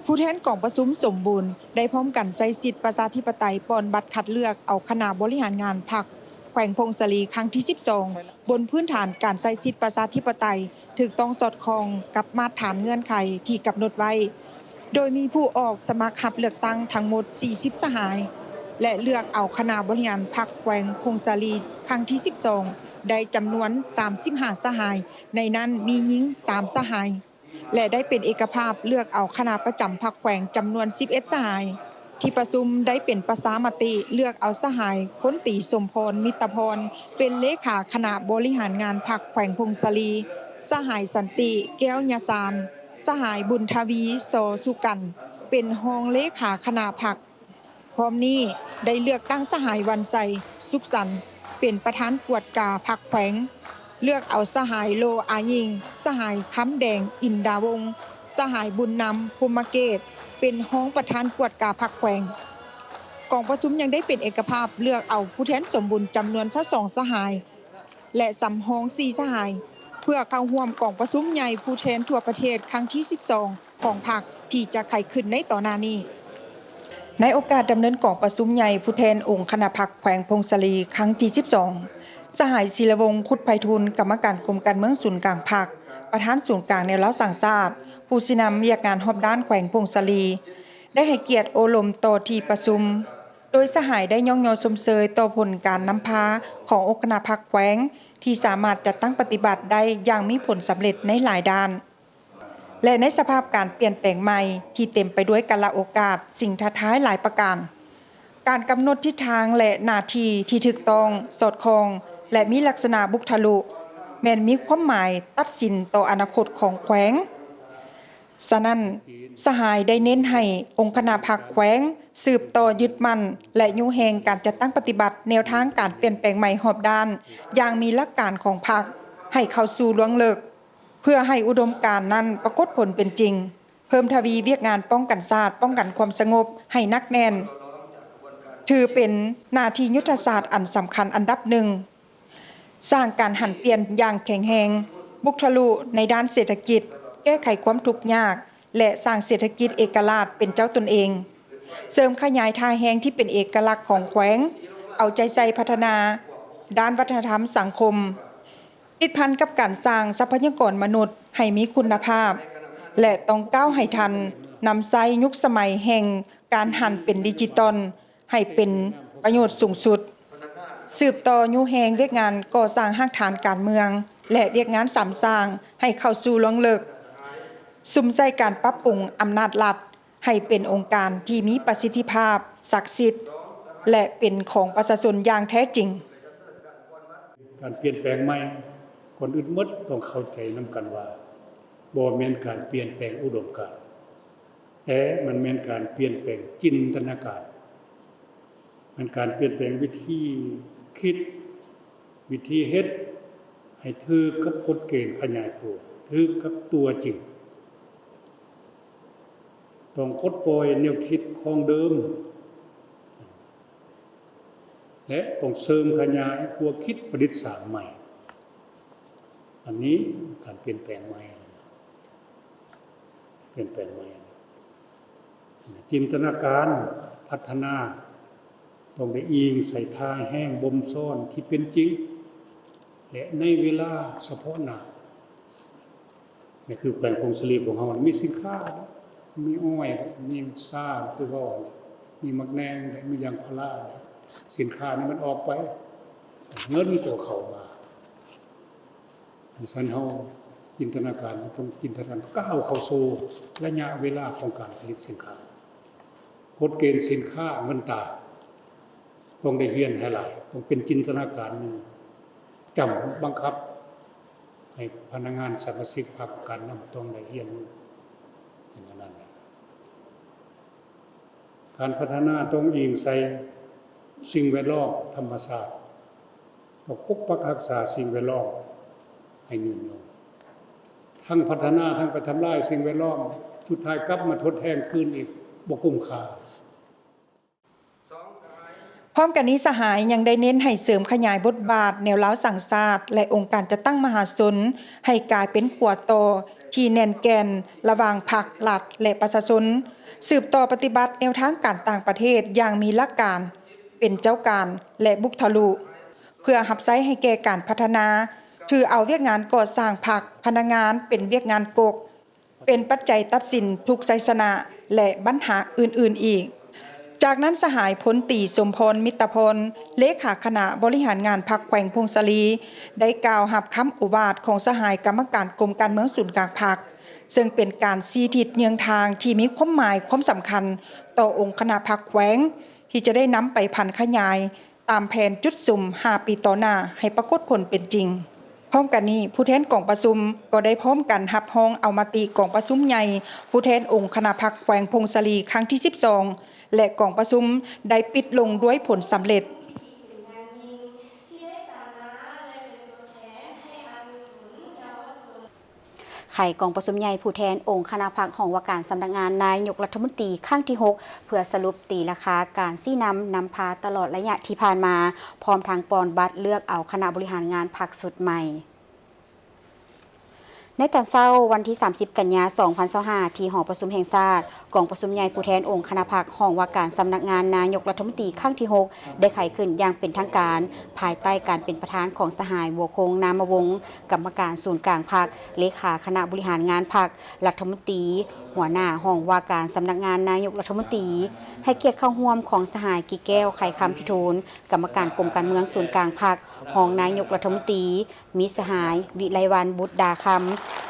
ຜູ້ແທນກອງປະຊຸມສົມບູນໄດ້ພ້ອມກັນໃຊ້ສິດປະຊາທິປະໄຕປ່ອນບັດຄັດເລືອກເອົາຄະນະບໍລິຫານງານພັກແຂວງຜົ້ງສາລີຄັ້ງທີສິບສອງ ບົນພື້ນຖານການໃຊ້ສິດປະຊາທິປະໄຕຖືກຕ້ອງສອດຄ່ອງກັບມາດຖານເງື່ອນໄຂທີ່ກຳນົດໄວ້, ໂດຍມີຜູ້ອອກສະໝັກຮັບເລືອກຕັ້ງທັງໝົດສີ່ສິບສະຫາຍ ແລະ ເລືອກເອົາຄະນະບໍລິຫານພັກແຂວງຜົ້ງສາລີຄັ້ງທີສິບສອງ ໄດ້ຈຳນວນສາມສິບຫ້າສະຫາຍ, ໃນນັ້ນມີຍິງສາມສະຫາຍ. ແລະ ໄດ້ເປັນເອກະພາບເລືອກເອົາຄະນະປະຈຳພັກແຂວງຈຳນວນສິບເອັດສະຫາຍ. ທີ່ປະຊຸມໄດ້ເປັນປະຊາມະຕິເລືອກເອົາສະຫາຍພົນຕີ ສົມພອນ ມິດຕະພອນ ເປັນເລຂາຄະນະບໍລິຫານງານພັກແຂວງຜົ້ງສາລີ, ສະຫາຍ ສັນຕິ ແກ້ວຍາຊານ, ສະຫາຍ ບຸນທະວີ ຊໍສຸກັນ ເປັນຮອງເລຂາຄະນະພັກ. ພ້ອມນີ້ໄດ້ເລືອກຕັ້ງສະຫາຍ ວັນໄຊ ສຸກສັນ ເປັນປະທານກວດກາພັກແຂວງ, ເລືອກເອົາສະຫາຍ ໂລ ອາຍິງ, ສະຫາຍ ຄຳແດງ ອິນດາວົງ, ສະຫາຍ ບຸນນຳ ພົມມະເກດ ເປັນຮອງປະທານກວດກາພັກແຂວງ. ກອງປະຊຸມຍັງໄດ້ເປັນເອກະພາບເລືອກເອົາຜູ້ແທນສົມບູນຈຳນວນຊາວສອງສະຫາຍ ແລະ ສຳຮອງສີ່ສະຫາຍ ເພື່ອເຂົ້າຮ່ວມກອງປະຊຸມໃຫຍ່ຜູ້ແທນທົ່ວປະເທດຄັ້ງທີສິບສອງຂອງພັກ ທີ່ຈະໄຂຂຶ້ນໃນຕໍ່ໜ້ານີ້. ໃນໂອກາດດຳເນີນກອງປະຊຸມໃຫຍ່ຜູ້ແທນອົງຄະນະພັກແຂວງຜົ້ງສາລີຄັ້ງທີສິບສອງ, ສະຫາຍ ສີລະວົງ ຄຸດໄພທູນ ກຳມະການກົມການເມືອງສູນກາງພັກ, ປະທານສູນກາງແນວລາວສ້າງຊາດ, ຜູ້ຊີ້ນຳວຽກງານຮອບດ້ານແຂວງຜົ້ງສາລີ ໄດ້ໃຫ້ກຽດໂອ້ລົມຕໍ່ທີ່ປະຊຸມ. ໂດຍສະຫາຍໄດ້ຍ້ອງຍໍຊົມເຊີຍຕໍ່ຜົນການນຳພາຂອງອົງຄະນະພັກແຂວງ ທີ່ສາມາດຈັດຕັ້ງປະຕິບັດໄດ້ຢ່າງມີຜົນສຳເລັດໃນຫຼາຍດ້ານ ແລະ ໃນສະພາບການປ່ຽນແປງໃໝ່ທີ່ເຕັມໄປດ້ວຍກາລະໂອກາດ, ສິ່ງທ້າທາຍຫຼາຍປະການ, ການກຳນົດທິດທາງ ແລະ ໜ້າທີ່ທີ່ຖືກຕ້ອງ, ສອດຄ່ອງ ແລະ ມີລັກສະນະບຸກທະລຸ ແມ່ນມີຄວາມໝາຍຕັດສິນຕໍ່ອະນາຄົດຂອງແຂວງ. ສະນັ້ນ, ສະຫາຍໄດ້ເນັ້ນໃຫ້ອົງຄະນະພັກແຂວງສືບຕໍ່ຍຶດໝັ້ນ ແລະ ຍູ້ແຮງການຈັດຕັ້ງປະຕິບັດແນວທາງການປ່ຽນແປງໃໝ່ຮອບດ້ານຢ່າງມີຫຼັກການຂອງພັກໃຫ້ເຂົ້າສູ່ລວງເລິກ, ເພື່ອໃຫ້ອຸດົມການນັ້ນປາກົດຜົນເປັນຈິງ, ເພີ່ມທະວີວຽກງານປ້ອງກັນຊາດ, ປ້ອງກັນຄວາມສະຫງົບໃຫ້ໜັກແໜ້ນ, ຖືເປັນໜ້າທີ່ຍຸດທະສາດອັນສຳຄັນອັນດັບໜຶ່ງ. ສ້າງການຫັນປ່ຽນຢ່າງແຂງແຮງ, ບຸກທະລຸໃນດ້ານເສດຖະກິດ, ແກ້ໄຂຄວາມທຸກຍາກ ແລະ ສ້າງເສດຖະກິດເອກະລາດເປັນເຈົ້າຕົນເອງ, ເສີມຂະຫຍາຍທ່າແຮງທີ່ເປັນເອກະລັກຂອງແຂວງ, ເອົາໃຈໃສ່ພັດທະນາດ້ານວັດທະນະທຳສັງຄົມ, ຕິດພັນກັບການສ້າງຊັບພະຍາກອນມະນຸດໃຫ້ມີຄຸນນະພາບ ແລະ ຕ້ອງກ້າວໃຫ້ທັນນຳໃຊ້ຍຸກສະໄໝແຫ່ງການຫັນເປັນດິຈິຕອນ ໃຫ້ເປັນປະໂຫຍດສູງສຸດ, ສືບຕໍ່ຍູ້ແຮງວຽກງານກໍ່ສ້າງຮາກຖານການເມືອງ ແລະ ວຽກງານສາມສ້າງໃຫ້ເຂົ້າສູ່ລວງເລິກ, ສຸມໃສ່ການປັບປຸງອຳນາດລັດໃຫ້ເປັນອົງການທີ່ມີປະສິດທິພາບ, ສັກສິດ ແລະ ເປັນຂອງປະຊາຊົນຢ່າງແທ້ຈິງ. ການປ່ຽນແປງໃໝ່, ກ່ອນອື່ນໝົດຕ້ອງເຂົ້າໃຈນຳກັນວ່າ ບໍ່ແມ່ນການປ່ຽນແປງອຸດົມການ. ແຕ່ມັນແມ່ນການປ່ຽນແປງຈິນຕະນາການ, ແມ່ນການປ່ຽນແປງວິທີຄິດ, ວິທີເຮັດ ໃຫ້ຖືກກັບກົດເກນຂະຫຍາຍຕົວ, ຖືກກັບຕົວຈິງ. ຕ້ອງປົດປ່ອຍແນວຄິດຂອງເດີມ ແລະ ຕ້ອງເສີມຂະຫຍາຍຫົວຄິດປະດິດສ້າງໃໝ່. ອັນນີ້ການປ່ຽນແປງໃໝ່. ປ່ຽນແປງໃໝ່, ຈິນຕະນາການ, ພັດທະນາ, ຕ້ອງໄດ້ອີງໃສ່ທ່າແຮງບົ່ມຊ້ອນທີ່ເປັນຈິງ ແລະ ໃນເວລາສະເພາະໜ້າ. ນີ້ຄືແຂວງຜົ້ງສາລີຂອງເຮົາ ມີສິນຄ້າ ມີອ້ອຍ ມີຊາ ຄືເວົ້າ ມີໝາກແໜ່ງ ມີຢາງພາລາ ສິນຄ້ານີ້ມັນອອກໄປ ເງິນກໍເຂົ້າມາ. ສະນັ້ນເຮົາຈິນຕະນາການ ເຮົາຕ້ອງຈິນຕະນາການກ້າວເຂົ້າສູ່ໄລຍະເວລາຂອງການຜະລິດສິນຄ້າ. ກົດເກນສິນຄ້າເງິນຕາ ຕ້ອງໄດ້ຮຽນໃຫ້ຫຼາຍ, ຕ້ອງເປັນຈິນຕະນາການໜຶ່ງ ຈຳບັງຄັບໃຫ້ພະນັກງານສະມາຊິກພັກການນຳຕ້ອງໄດ້ຮຽນຮູ້ເປັນອັນນັ້ນ. ການພັດທະນາຕ້ອງອີງໃສ່ສິ່ງແວດລ້ອມ, ທຳມະຊາດ, ຕ້ອງປົກປັກຮັກສາສິ່ງແວດລ້ອມໃຫ້ຍືນຍົງ. ທັງພັດທະນາ ທັງໄປທຳລາຍສິ່ງແວດລ້ອມ, ສຸດທ້າຍກັບມາທົດແທນຄືນອີກ ບໍ່ກຸ້ມຄ່າ. ພ້ອມກັນນີ້ ສະຫາຍຍັງໄດ້ເນັ້ນໃຫ້ເສີມຂະຫຍາຍບົດບາດແນວລາວສ້າງຊາດ ແລະ ອົງການຈັດຕັ້ງມະຫາຊົນ ໃຫ້ກາຍເປັນຂົວຕໍ່ທີ່ແໜ້ນແກ່ນລະຫວ່າງພັກ, ລັດ ແລະ ປະຊາຊົນ, ສືບຕໍ່ປະຕິບັດແນວທາງການຕ່າງປະເທດຢ່າງມີຫຼັກການເປັນເຈົ້າການ ແລະ ບຸກທະລຸ ເພື່ອຮັບໃຊ້ໃຫ້ແກ່ການພັດທະນາ, ຖືເອົາວຽກງານກໍ່ສ້າງພັກ, ພະນັກງານເປັນວຽກງານກົກ, ເປັນປັດໄຈຕັດສິນທຸກໄຊຊະນະ ແລະ ບັນຫາອື່ນໆອີກ. ຈາກນັ້ນ ສະຫາຍພົນຕີ ສົມພອນ ມິດຕະພອນ ເລຂາຄະນະບໍລິຫານງານພັກແຂວງຜົ້ງສາລີ ໄດ້ກ່າວຮັບຄຳໂອວາດຂອງສະຫາຍກຳມະການກົມການເມືອງສູນກາງພັກ, ເຊິ່ງເປັນການຊີ້ທິດເຍືອງທາງທີ່ມີຄວາມໝາຍຄວາມສຳຄັນຕໍ່ອົງຄະນະພັກແຂວງ ທີ່ຈະໄດ້ນຳໄປຜັນຂະຫຍາຍ ຕາມແຜນຈຸດສຸມຫ້າປີຕໍ່ໜ້າໃຫ້ປາກົດຜົນເປັນຈິງ. ພ້ອມກັນນີ້ ຜູ້ແທນກອງປະຊຸມກໍໄດ້ພ້ອມກັນຮັບຮອງເອົາມະຕິກອງປະຊຸມໃຫຍ່ຜູ້ແທນອົງຄະນະພັກແຂວງຜົ້ງສາລີຄັ້ງທີສິບສອງ ແລະ ກອງປະຊຸມໄດ້ປິດລົງດ້ວຍຜົນສຳເລັດ. ໄຂກອງປະຊຸມໃຫຍ່ຜູ້ແທນອົງຄະນະພັກຫ້ອງວ່າການສຳນັກງານນາຍົກລັດຖະມົນຕີຄັ້ງທີຫົກ ເພື່ອສະຫຼຸບຕີລາຄາການຊີ້ນຳນຳພາຕະຫຼອດໄລຍະທີ່ຜ່ານມາ, ພ້ອມທັງປ່ອນບັດເລືອກເອົາຄະນະບໍລິຫານງານພັກຊຸດໃໝ່. ໃນຕອນເຊົ້າວັນທີສາມສິບ ກັນຍາ ສອງພັນຊາວຫ້າ ທີ່ຫໍປະຊຸມແຫ່ງຊາດ, ກອງປະຊຸມໃຫຍ່ຜູ້ແທນອົງຄະນະພັກຫ້ອງວ່າການສຳນັກງານນາຍົກລັດຖະມົນຕີຄັ້ງທີຫົກ ໄດ້ໄຂຂຶ້ນຢ່າງເປັນທາງການ ພາຍໃຕ້ການເປັນປະທານຂອງສະຫາຍ ບົວຄົງ ນາມະວົງ ກຳມະການສູນກາງພັກ, ເລຂາຄະນະບໍລິຫານງານພັກ, ລັດຖະມົນຕີ, ຫົວໜ້າຫ້ອງວ່າການສຳນັກງານນາຍົກລັດຖະມົນຕີ, ໃຫ້ກຽດເຂົ້າຮ່ວມຂອງສະຫາຍ ກິແກ້ວ ໄຂຄຳພິທູນ ກຳມະການກົມການເມືອງສູນກາງພັກ, ຮອງນາຍົກລັດຖະມົນຕີ, ມີສະຫາຍ ວິໄລວັນ ບຸດດາຄຳ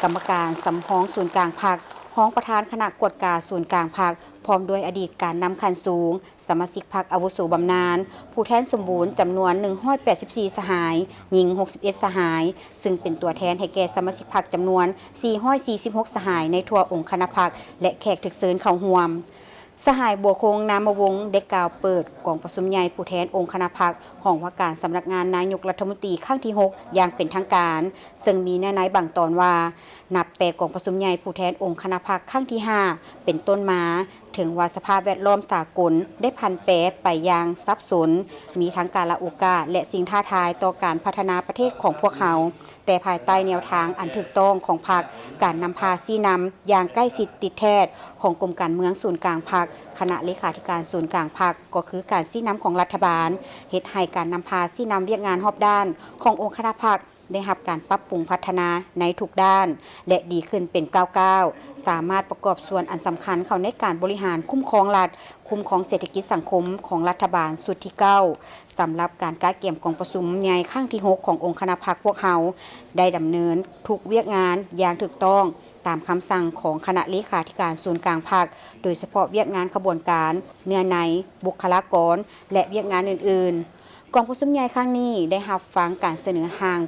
ກຳມະການສຳຮອງສູນກາງພັກ, ຮອງປະທານຄະນະກວດກາສູນກາງພັກ, ພ້ອມດ້ວຍອະດີດການນຳຂັ້ນສູງ, ສະມາຊິກພັກອາວຸໂສບຳນານ, ຜູ້ແທນສົມບູນຈຳນວນໜຶ່ງຮ້ອຍແປດສິບສີ່ສະຫາຍ, ຍິງຫົກສິບເອັດສະຫາຍ, ຊຶ່ງເປັນຕົວແທນໃຫ້ແກ່ສະມາຊິກພັກຈຳນວນສີ່ຮ້ອຍສີ່ສິບຫົກສະຫາຍໃນທົ່ວອົງຄະນະພັກ ແລະ ແຂກຖືກເຊີນເຂົ້າຮ່ວມ. ສະຫາຍ ບົວຄົງ ນາມະວົງ ໄດ້ກ່າວເປີດກອງປະຊຸມໃຫຍ່ຜູ້ແທນອົງຄະນະພັກ ຫ້ອງວ່າການສຳນັກງານນາຍົກລັດຖະມົນຕີຄັ້ງທີຫົກຢ່າງເປັນທາງການ, ເຊິ່ງມີເນື້ອໃນບາງຕອນວ່າ, ນັບແຕ່ກອງປະຊຸມໃຫຍ່ຜູ້ແທນອົງຄະນະພັກຄັ້ງທີຫ້າເປັນຕົ້ນມາ, ເຖິງວ່າສະພາບແວດລ້ອມສາກົນໄດ້ຜັນແປໄປຢ່າງສັບສົນ, ມີທັງກາລະໂອກາດ ແລະ ສິ່ງທ້າທາຍຕໍ່ການພັດທະນາປະເທດຂອງພວກເຮົາ, ແຕ່ພາຍໃຕ້ແນວທາງອັນຖືກຕ້ອງຂອງພັກ, ການນຳພາຊີ້ນຳຢ່າງໃກ້ຊິດຕິດແທດຂອງກົມການເມືອງສູນກາງພັກ, ຄະນະເລຂາທິການສູນກາງພັກ, ກໍຄືການຊີ້ນຳຂອງລັດຖະບານ, ເຮັດໃຫ້ການນຳພາຊີ້ນຳວຽກງານຮອບດ້ານຂອງອົງຄະນະພັກ ໄດ້ຮັບການປັບປຸງພັດທະນາໃນທຸກດ້ານ ແລະ ດີຂຶ້ນເປັນກ້າວໆ, ສາມາດປະກອບສ່ວນອັນສຳຄັນເຂົ້າໃນການບໍລິຫານຄຸ້ມຄອງລັດ, ຄຸ້ມຄອງເສດຖະກິດສັງຄົມຂອງລັດຖະບານຊຸດທີເກົ້າ. ສຳລັບການກະກຽມກອງປະຊຸມໃຫຍ່ຄັ້ງທີຫົກຂອງອົງຄະນະພັກພວກເຮົາ ໄດ້ດຳເນີນທຸກວຽກງານຢ່າງຖືກຕ້ອງຕາມຄຳສັ່ງຂອງຄະນະເລຂາທິການສູນກາງພັກ, ໂດຍສະເພາະວຽກງານຂະບວນການ, ເນື້ອໃນ, ບຸກຄະລາກອນ ແລະ ວຽກງານອື່ນໆ. ກອງປະຊຸມໃຫຍ່ຄັ້ງນີ້ໄດ້ຮັບຟັງການສະເໜີຮ່າງ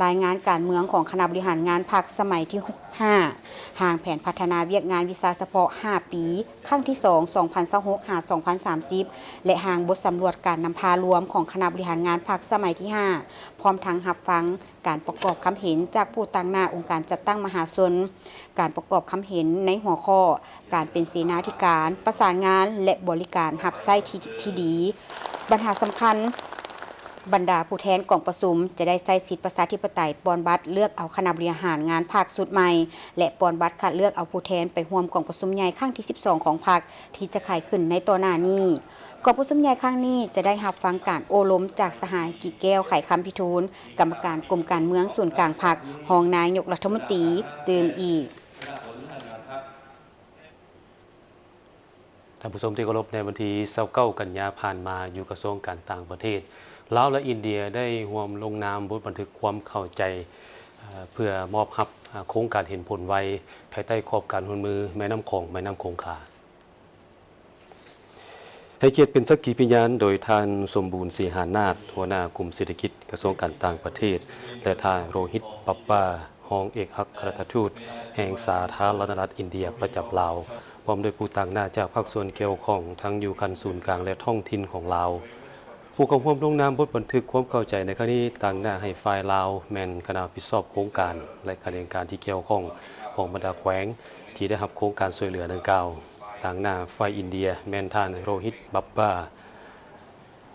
ລາຍງານການເມືອງຂອງຄະນະບໍລິຫານງານພັກສະໄໝທີຫ້າ, ຮ່າງແຜນພັດທະນາວຽກງານວິຊາສະເພາະຫ້າປີ ຄັ້ງທີສອງ ສອງພັນຊາວຫົກ ຫາ ສອງພັນສາມສິບ ແລະ ຮ່າງບົດສຳຫຼວດການນຳພາລວມຂອງຄະນະບໍລິຫານງານພັກສະໄໝທີຫ້າ, ພ້ອມທັງຮັບຟັງການປະກອບຄຳເຫັນຈາກຜູ້ຕາງໜ້າອົງການຈັດຕັ້ງມະຫາຊົນ, ການປະກອບຄຳເຫັນໃນຫົວຂໍ້ ການເປັນເສນາທິການ, ປະສານງານ ແລະ ບໍລິການຮັບໃຊ້ທີ່ ທີ່ດີ, ບັນຫາສຳຄັນ ບັນດາຜູ້ແທນກອງປະຊຸມຈະໄດ້ໃຊ້ສິດປະຊາທິປະໄຕປ່ອນບັດເລືອກເອົາຄະນະບໍລິຫານງານພັກຊຸດໃໝ່ ແລະ ປ່ອນບັດຄັດເລືອກເອົາຜູ້ແທນໄປຮ່ວມກອງປະຊຸມໃຫຍ່ຄັ້ງທີສິບສອງຂອງພັກ ທີ່ຈະໄຂຂຶ້ນໃນຕໍ່ໜ້ານີ້. ກອງປະຊຸມໃຫຍ່ຄັ້ງນີ້ຈະໄດ້ຮັບຟັງການໂອ້ລົມຈາກສະຫາຍ ກິແກ້ວ ໄຂຄຳພິທູນ, ກຳມະການກົມການເມືອງສູນກາງພັກ, ຮອງນາຍົກລັດຖະມົນຕີ ຕື່ມອີກ. ທ່ານຜູ້ຊົມທີ່ເຄົາລົບ, ໃນວັນທີຊາວເກົ້າ ກັນຍາຜ່ານມາ, ຢູ່ກະຊວງການຕ່າງປະເທດ, ລາວ ແລະ ອິນເດຍ ໄດ້ຮ່ວມລົງນາມບົດບັນທຶກຄວາມເຂົ້າໃຈ ເອີ່ ເພື່ອມອບຮັບ ເອີ່ ໂຄງການເຫັນຜົນໄວ ພາຍໃຕ້ຂອບການຮ່ວມມືແມ່ນ້ຳຂອງ ແມ່ນ້ຳຄົງຄາ. ໃຫ້ກຽດເປັນສັກຂີພະຍານໂດຍທ່ານ ສົມບູນ ສີຫານາດ, ຫົວໜ້າກົມເສດຖະກິດ ກະຊວງການຕ່າງປະເທດ ແລະ ທ່ານ ໂຣຮິດ ບັບບາ, ຮອງເອກອັກຄະລັດຖະທູດແຫ່ງສາທາລະນະລັດອິນເດຍປະຈຳລາວ, ພ້ອມດ້ວຍຜູ້ຕາງໜ້າຈາກພາກສ່ວນກ່ຽວຂ້ອງ ທັງຢູ່ຂັ້ນສູນກາງ ແລະ ທ້ອງຖິ່ນຂອງລາວ. ຜູ້ເຂົ້າຮ່ວມລົງນາມບົດບັນທຶກຄວາມເຂົ້າໃຈໃນຄັ້ງນີ້ ຕາງໜ້າໃຫ້ຝ່າຍລາວແມ່ນຄະນະຮັບຜິດຊອບໂຄງການ ແລະ ຂະແໜງການທີ່ກ່ຽວຂ້ອງຂອງບັນດາແຂວງທີ່ໄດ້ຮັບໂຄງການຊ່ວຍເຫຼືອດັ່ງກ່າວ, ຕາງໜ້າຝ່າຍອິນເດຍແມ່ນທ່ານ ໂຣຮິດ ບັບບາ.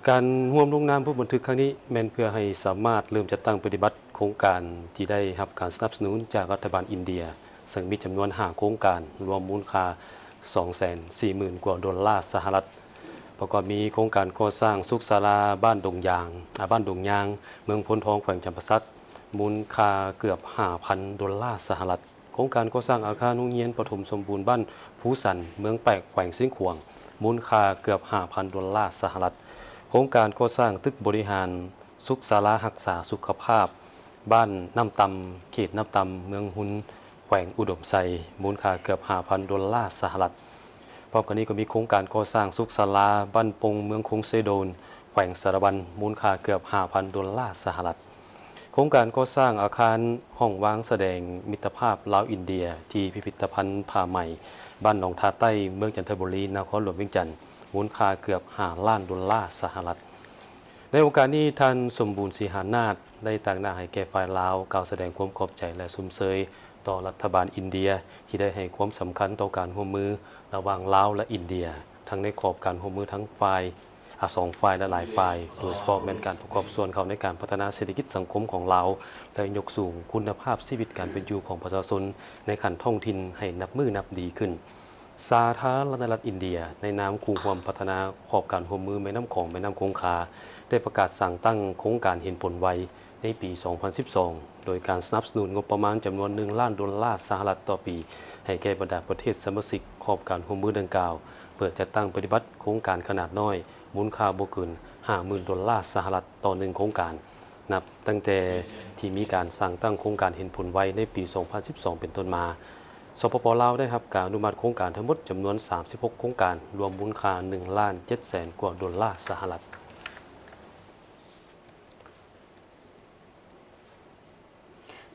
ການຮ່ວມລົງນາມບົດບັນທຶກຄັ້ງນີ້ ແມ່ນເພື່ອໃຫ້ສາມາດເລີ່ມຈັດຕັ້ງປະຕິບັດໂຄງການທີ່ໄດ້ຮັບການສະໜັບສະໜູນຈາກລັດຖະບານອິນເດຍ, ເຊິ່ງມີຈຳນວນຫ້າໂຄງການ, ລວມມູນຄ່າສອງແສນສີ່ໝື່ນກວ່າໂດລາສະຫະລັດ, ປະກອບມີໂຄງການກໍ່ສ້າງສຸກສາລາບ້ານດົງຢາງ, ອາ, ບ້ານດົງຍາງ, ເມືອງໂພນທອງ, ແຂວງຈຳປາສັກ, ມູນຄ່າເກືອບຫ້າພັນໂດລາສະຫະລັດ. ໂຄງການກໍ່ສ້າງອາຄານໂຮງຮຽນປະຖົມສົມບູນບ້ານພູສັນ, ເມືອງແປກ, ແຂວງຊຽງຂວາງ, ມູນຄ່າເກືອບຫ້າພັນໂດລາສະຫະລັດ. ໂຄງການກໍ່ສ້າງຕຶກບໍລິຫານສຸກສາລາຮັກສາສຸຂະພາບ ບ້ານນ້ຳຕ່ຳ, ເຂດນ້ຳຕ່ຳ, ເມືອງຮຸນ, ແຂວງອຸດົມໄຊ, ມູນຄ່າເກືອບຫ້າພັນໂດລາສະຫະລັດ. ພ້ອມກັນນີ້ກໍມີໂຄງການກໍ່ສ້າງສຸກສາລາບ້ານປົງ, ເມືອງຄົງເຊໂດນ, ແຂວງສາລະວັນ, ມູນຄ່າເກືອບຫ້າພັນໂດລາສະຫະລັດ. ໂຄງການກໍ່ສ້າງອາຄານຫ້ອງວາງສະແດງມິດຕະພາບລາວອິນເດຍ ທີ່ພິພິດຕະພັນຜ້າໄໝ ບ້ານໜອງທາໃຕ້, ເມືອງຈັນທະບູລີ, ນະຄອນຫຼວງວຽງຈັນ, ມູນຄ່າເກືອບຫ້າລ້ານໂດລາສະຫະລັດ. ໃນໂອກາດນີ້, ທ່ານ ສົມບູນ ສີຫານາດ ໄດ້ຕາງໜ້າໃຫ້ແກ່ຝ່າຍລາວ ກ່າວສະແດງຄວາມຂອບໃຈ ແລະ ຊົມເຊີຍຕໍ່ລັດຖະບານອິນເດຍ ທີ່ໄດ້ໃຫ້ຄວາມສຳຄັນຕໍ່ການຮ່ວມມືລະຫວ່າງລາວ ແລະ ອິນເດຍ, ທັງໃນຂອບການຮ່ວມມືທັງຝ່າຍ ອາ ສອງຝ່າຍ ແລະ ຫຼາຍຝ່າຍ, ໂດຍສະເພາະແມ່ນການປະກອບສ່ວນເຂົ້າໃນການພັດທະນາເສດຖະກິດສັງຄົມຂອງລາວ ແລະ ຍົກສູງຄຸນນະພາບຊີວິດການເປັນຢູ່ຂອງປະຊາຊົນໃນຂັ້ນທ້ອງຖິ່ນໃຫ້ນັບມື້ນັບດີຂຶ້ນ. ສາທາລະນະລັດອິນເດຍ ໃນນາມຄູ່ຮ່ວມພັດທະນາຂອບການຮ່ວມມືແມ່ນ້ຳຂອງ ແມ່ນ້ຳຄົງຄາ ໄດ້ປະກາດສ້າງຕັ້ງໂຄງການເຫັນຜົນໄວໃນປີສອງພັນສິບສອງ ໂດຍການສະໜັບສະໜູນງົບປະມານຈຳນວນໜຶ່ງລ້ານໂດລາສະຫະລັດຕໍ່ປີ ໃຫ້ແກ່ບັນດາປະເທດສະມາຊິກຂອບການຮ່ວມມືດັ່ງກ່າວ ເພື່ອຈັດຕັ້ງປະຕິບັດໂຄງການຂະໜາດນ້ອຍ ມູນຄ່າບໍ່ເກີນຫ້າໝື່ນໂດລາສະຫະລັດຕໍ່ໜຶ່ງໂຄງການ. ນັບຕັ້ງແຕ່ທີ່ມີການສ້າງຕັ້ງໂຄງການເຫັນຜົນໄວໃນປີສອງພັນສິບສອງເປັນຕົ້ນມາ, ສປປ ລາວ ໄດ້ຮັບການອະນຸມັດໂຄງການທັງໝົດຈຳນວນສາມສິບຫົກໂຄງການ, ລວມມູນຄ່າໜຶ່ງລ້ານເຈັດແສນກວ່າໂດລາສະຫະລັດ.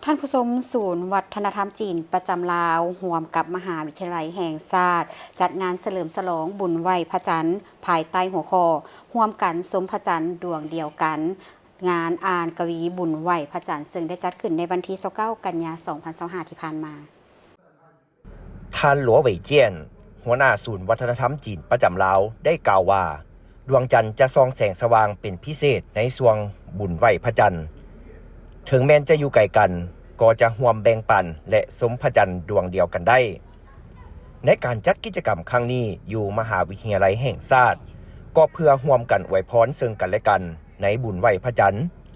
ທ່ານຜູ້ຊົມ, ສູນວັດທະນະທຳຈີນປະຈຳລາວ ຮ່ວມກັບມະຫາວິທະຍາໄລແຫ່ງຊາດ ຈັດງານສະເຫຼີມສະຫຼອງບຸນໄຫວ້ພະຈັນ ພາຍໃຕ້ຫົວຂໍ້ ຮ່ວມກັນຊົມພະຈັນດວງດຽວກັນ, ງານອ່ານກະວີບຸນໄຫວ້ພະຈັນ ເຊິ່ງໄດ້ຈັດຂຶ້ນໃນວັນທີຊາວເກົ້າ ກັນຍາ ສອງພັນຊາວຫ້າ ທີ່ຜ່ານມາ. ທ່ານ ຫຼວ ເຫວີຍຈຽນ ຫົວໜ້າສູນວັດທະນະທຳຈີນປະຈຳລາວ ໄດ້ກ່າວວ່າ ດວງຈັນຈະສ່ອງແສງສະຫວ່າງເປັນພິເສດໃນຊ່ວງບຸນໄຫວ້ພະຈັນ. ເຖິງແມ່ນຈະຢູ່ໄກກັນ, ກໍຈະຮ່ວມແບ່ງປັນ ແລະ ຊົມພະຈັນດວງດຽວກັນໄດ້. ໃນການຈັດກິດຈະກຳຄັ້ງນີ້ຢູ່ມະຫາວິທະຍາໄລແຫ່ງຊາດ ກໍເພື່ອຮ່ວມກັນອວຍພອນເຊິ່ງກັນແລະກັນໃນບຸນໄຫວ້ພະຈັນ,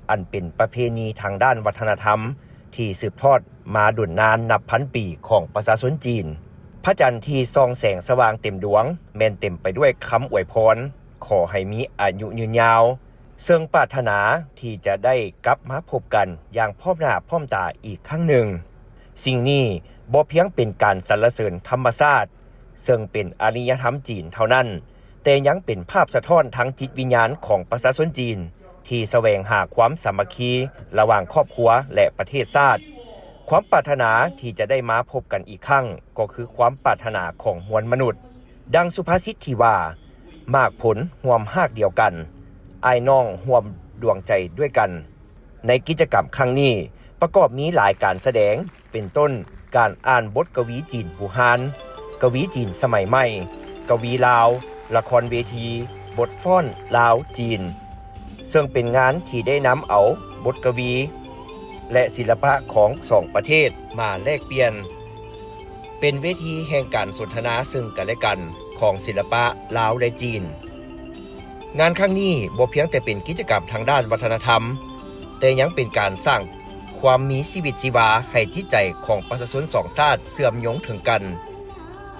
ອັນເປັນປະເພນີທາງດ້ານວັດທະນະທຳທີ່ສືບທອດມາດົນນານນັບພັນປີຂອງປະຊາຊົນຈີນ. ພະຈັນທີ່ສ່ອງແສງສະຫວ່າງເຕັມດວງ ແມ່ນເຕັມໄປດ້ວຍຄຳອວຍພອນ ຂໍໃຫ້ມີອາຍຸຍືນຍາວ, ເຊິ່ງປາດຖະໜາທີ່ຈະໄດ້ກັບມາພົບກັນຢ່າງພ້ອມໜ້າພ້ອມຕາອີກຄັ້ງໜຶ່ງ. ສິ່ງນີ້ບໍ່ພຽງເປັນການສັນລະເສີນທຳມະຊາດ ເຊິ່ງເປັນອະລິຍະທຳຈີນເທົ່ານັ້ນ, ແຕ່ຍັງເປັນພາບສະທ້ອນທາງຈິດວິນຍານຂອງປະຊາຊົນຈີນ ທີ່ສະແຫວງຫາຄວາມສາມັກຄີລະຫວ່າງຄອບຄົວ ແລະ ປະເທດຊາດ. ຄວາມປາດຖະໜາທີ່ຈະໄດ້ມາພົບກັນອີກຄັ້ງ ກໍຄືຄວາມປາດຖະໜາຂອງມວນມະນຸດ. ດັ່ງສຸພາສິດທີ່ວ່າ, ໝາກຜົນຮ່ວມຮາກດຽວກັນ, ອ້າຍນ້ອງຮ່ວມດວງໃຈດ້ວຍກັນ. ໃນກິດຈະກຳຄັ້ງນີ້ ປະກອບມີຫຼາຍການສະແດງ ເປັນຕົ້ນ ການອ່ານບົດກະວີຈີນບູຮານ, ກະວີຈີນສະໄໝໃໝ່, ກະວີລາວ, ລະຄອນເວທີ, ບົດຟ້ອນລາວ-ຈີນ. ເຊິ່ງເປັນງານທີ່ໄດ້ນຳເອົາບົດກະວີ ແລະ ສິລະປະຂອງສອງປະເທດມາແລກປ່ຽນ, ເປັນເວທີແຫ່ງການສົນທະນາເຊິ່ງກັນແລະກັນຂອງສິລະປະລາວ ແລະ ຈີນ. ງານຄັ້ງນີ້ບໍ່ພຽງແຕ່ເປັນກິດຈະກຳທາງດ້ານວັດທະນະທຳ, ແຕ່ຍັງເປັນການສ້າງຄວາມມີຊີວິດຊີວາໃຫ້ຈິດໃຈຂອງປະຊາຊົນສອງຊາດເຊື່ອມໂຍງເຖິງກັນ.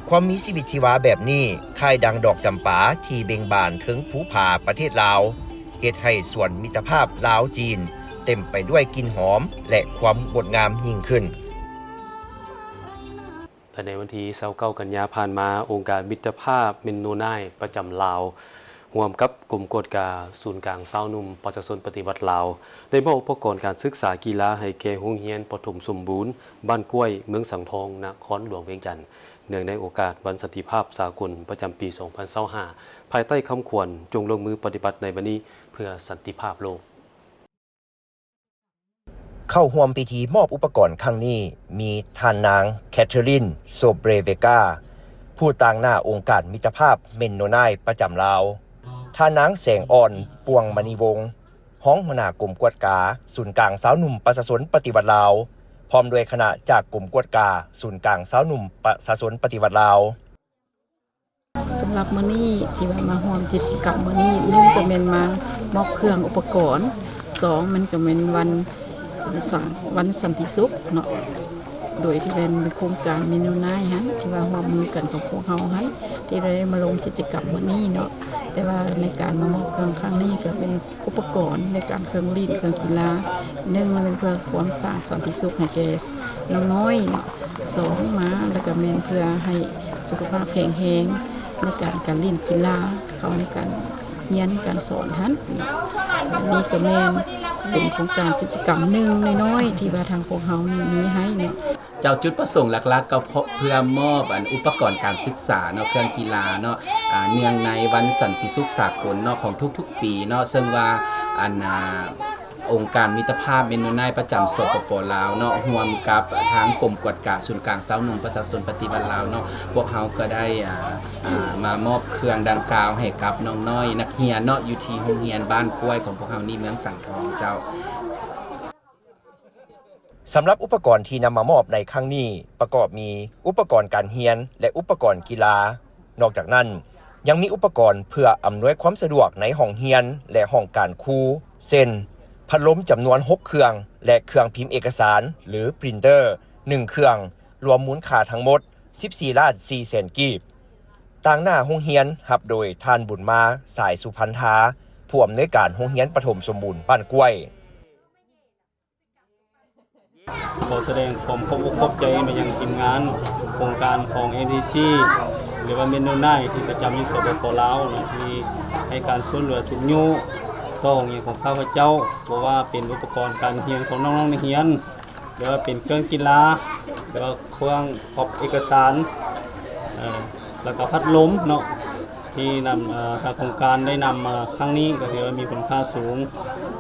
ຄວາມມີຊີວິດຊີວາແບບນີ້ ຄ້າຍດັ່ງດອກຈຳປາທີ່ເບັ່ງບານເທິງພູຜາປະເທດລາວ, ເຮັດໃຫ້ສວນມິດຕະພາບລາວ-ຈີນເຕັມໄປດ້ວຍກິ່ນຫອມ ແລະ ຄວາມງົດງາມຍິ່ງຂຶ້ນ. ແລະ ໃນວັນທີຊາວເກົ້າ ກັນຍາຜ່ານມາ, ອົງການມິດຕະພາບເມນໂນນາຍປະຈຳລາວ ຮ່ວມກັບກົມກວດກາສູນກາງຊາວໜຸ່ມປະຊາຊົນປະຕິວັດລາວ ໄດ້ມອບອຸປະກອນການສຶກສາກິລາໃຫ້ແກ່ໂຮງຮຽນປະຖົມສົມບູນບ້ານກ້ວຍ ເມືອງສັງທອງ ນະຄອນຫຼວງວຽງຈັນ ເນື່ອງໃນໂອກາດວັນສັນຕິພາບສາກົນປະຈຳປີສອງພັນຊາວຫ້າ ພາຍໃຕ້ຄຳຂວັນ ຈົ່ງລົງມືປະຕິບັດໃນວັນນີ້ເພື່ອສັນຕິພາບໂລກ. ເຂົ້າຮ່ວມພິທີມອບອຸປະກອນຄັ້ງນີ້ ມີທ່ານນາງ ແຄທເທີລິນ ໂຊເບຣເວກາ ຜູ້ຕາງໜ້າອົງການມິດຕະພາບເມນໂນນາຍປະຈຳລາວ, ທ່ານນາງ ແສງອ່ອນ ປວງມະນີວົງ ຮອງຫົວໜ້າກົມກວດກາສູນກາງຊາວໜຸ່ມປະຊາຊົນປະຕິວັດລາວ, ພ້ອມດ້ວຍຄະນະຈາກກົມກວດກາສູນກາງຊາວໜຸ່ມປະຊາຊົນປະຕິວັດລາວ. ສຳລັບມື້ນີ້ທີ່ວ່າມາຮ່ວມກິດຈະກຳມື້ນີ້ ໜຶ່ງກະແມ່ນມາມອບເຄື່ອງອຸປະກອນ, ສອງມັນກະແມ່ນວັນສັນ ວັນສັນຕິສຸກເນາະ ໂດຍທີ່ແມ່ນໂຄງການເມນໂນນາຍຫັ້ນ ທີ່ວ່າຮ່ວມມືກັນຂອງພວກເຮົາຫັ້ນ ທີ່ໄດ້ມາລົງກິດຈະກຳມື້ນີ້ເນາະ. ແຕ່ວ່າໃນການມາມອບເຄື່ອງຄັ້ງນີ້ກະເປັນ ອຸປະກອນໃນການເຄື່ອງຫຼິ້ນເຄື່ອງກິລາ, ໜຶ່ງແມ່ນເພື່ອຄວາມສ້າງສັນຕິສຸກໃຫ້ແກ່ນ້ອງນ້ອຍເນາະ, ສອງມາແລ້ວກະແມ່ນເພື່ອໃຫ້ສຸຂະພາບແຂງແຮງໃນການ ການຫຼິ້ນກິລາ ເຂົ້າໃນການຮຽນການສອນຫັ້ນ. ອັນນີ້ກະແມ່ນເປັນໂຄງການກິດຈະກຳໜຶ່ງນ້ອຍໆ ທີ່ວ່າທາງພວກເຮົານີ້ມີໃຫ້ເນາະ. ເຈົ້າ ຈຸດປະສົງຫຼັກໆ ກໍເພື່ອມອບອັນອຸປະກອນການສຶກສາເນາະ ເຄື່ອງກິລາເນາະ ອາ ເນື່ອງໃນວັນສັນຕິສຸກສາກົນເນາະ ຂອງທຸກໆປີເນາະ ເຊິ່ງວ່າອັນ ອາ ອົງການມິດຕະພາບເມນໂນນາຍປະຈຳ ສປປ ລາວເນາະ ຮ່ວມກັບທາງກົມກວດກາສູນກາງຊາວໜຸ່ມປະຊາຊົນປະຕິວັດລາວເນາະ ພວກເຮົາກໍໄດ້ ອາ ອາ ມາມອບເຄື່ອງດັ່ງກ່າວໃຫ້ກັບນ້ອງນ້ອຍນັກຮຽນເນາະ ຢູ່ທີ່ໂຮງຮຽນບ້ານກ້ວຍຂອງພວກເຮົານີ້ ເມືອງສັງທອງເຈົ້າ. ສຳລັບອຸປະກອນທີ່ນຳມາມອບໃນຄັ້ງນີ້ ປະກອບມີອຸປະກອນການຮຽນ ແລະ ອຸປະກອນກິລາ. ນອກຈາກນັ້ນ ຍັງມີອຸປະກອນເພື່ອອຳນວຍຄວາມສະດວກໃນຫ້ອງຮຽນ ແລະ ຫ້ອງການຄູ ເຊັ່ນ ພັດລົມຈຳນວນຫົກເຄື່ອງ ແລະ ເຄື່ອງພິມເອກະສານ ຫຼື ປຣິນເຕີ ໜຶ່ງເຄື່ອງ, ລວມມູນຄ່າທັງໝົດ ສິບສີ່ລ້ານສີ່ແສນກີບ. ຕາງໜ້າໂຮງຮຽນຮັບໂດຍທ່ານ ບຸນມາ ສາຍສຸພັນທາ ຜູ້ອຳນວຍການໂຮງຮຽນປະຖົມສົມບູນບ້ານກ້ວຍ. ຂໍສະແດງຄວາມຂອບອົກຂອບໃຈມາຍັງທີມງານໂຄງການຂອງ ເອັມທີຊີ ຫຼືວ່າເມນໂນນາຍ ທີ່ປະຈຳຢູ່ ສປປ ລາວເນາະ ທີ່ໃຫ້ການຊ່ວຍເຫຼືອຊຸກຍູ້ຕໍ່ໂຮງຮຽນຂອງຂ້າພະເຈົ້າ, ບໍ່ວ່າເປັນອຸປະກອນການຮຽນຂອງນ້ອງໆນັກຮຽນ ຫຼືວ່າເປັນເຄື່ອງກິລາ ຫຼືວ່າ ເຄື່ອງອອບເອກະສານ ເອີ ແລ້ວກະພັດລົມເນາະ ທີ່ນຳ ເອີ ທາງໂຄງການໄດ້ນຳມາຄັ້ງນີ້ ກໍຖືວ່າມີຄຸນຄ່າສູງ.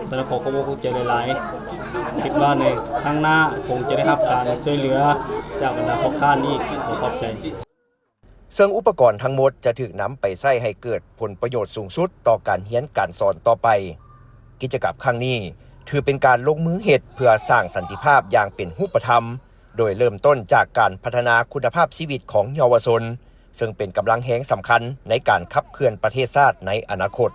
ສະນັ້ນ ຂໍຂອບອົກຂອບໃຈຫຼາຍໆ. ຄິດວ່າໃນຄັ້ງໜ້າຄົງຈະໄດ້ຮັບການຊ່ວຍເຫຼືອຈາກບັນດາພວກທ່ານອີກ. ຂໍຂອບໃຈ. ເຊິ່ງອຸປະກອນທັງໝົດຈະຖືກນຳໄປໃຊ້ໃຫ້ເກີດຜົນປະໂຫຍດສູງສຸດຕໍ່ການຮຽນການສອນຕໍ່ໄປ. ກິດຈະກຳຄັ້ງນີ້ຖືເປັນການລົງມືເຮັດເພື່ອສ້າງສັນຕິພາບຢ່າງເປັນຮູບປະທຳ, ໂດຍເລີ່ມຕົ້ນຈາກການພັດທະນາຄຸນນະພາບຊີວິດຂອງເຍົາວະຊົນ, ເຊິ່ງເປັນກຳລັງແຮງສຳຄັນໃນການຂັບເຄື່ອນປະເທດຊາດໃນອະນາຄົດ.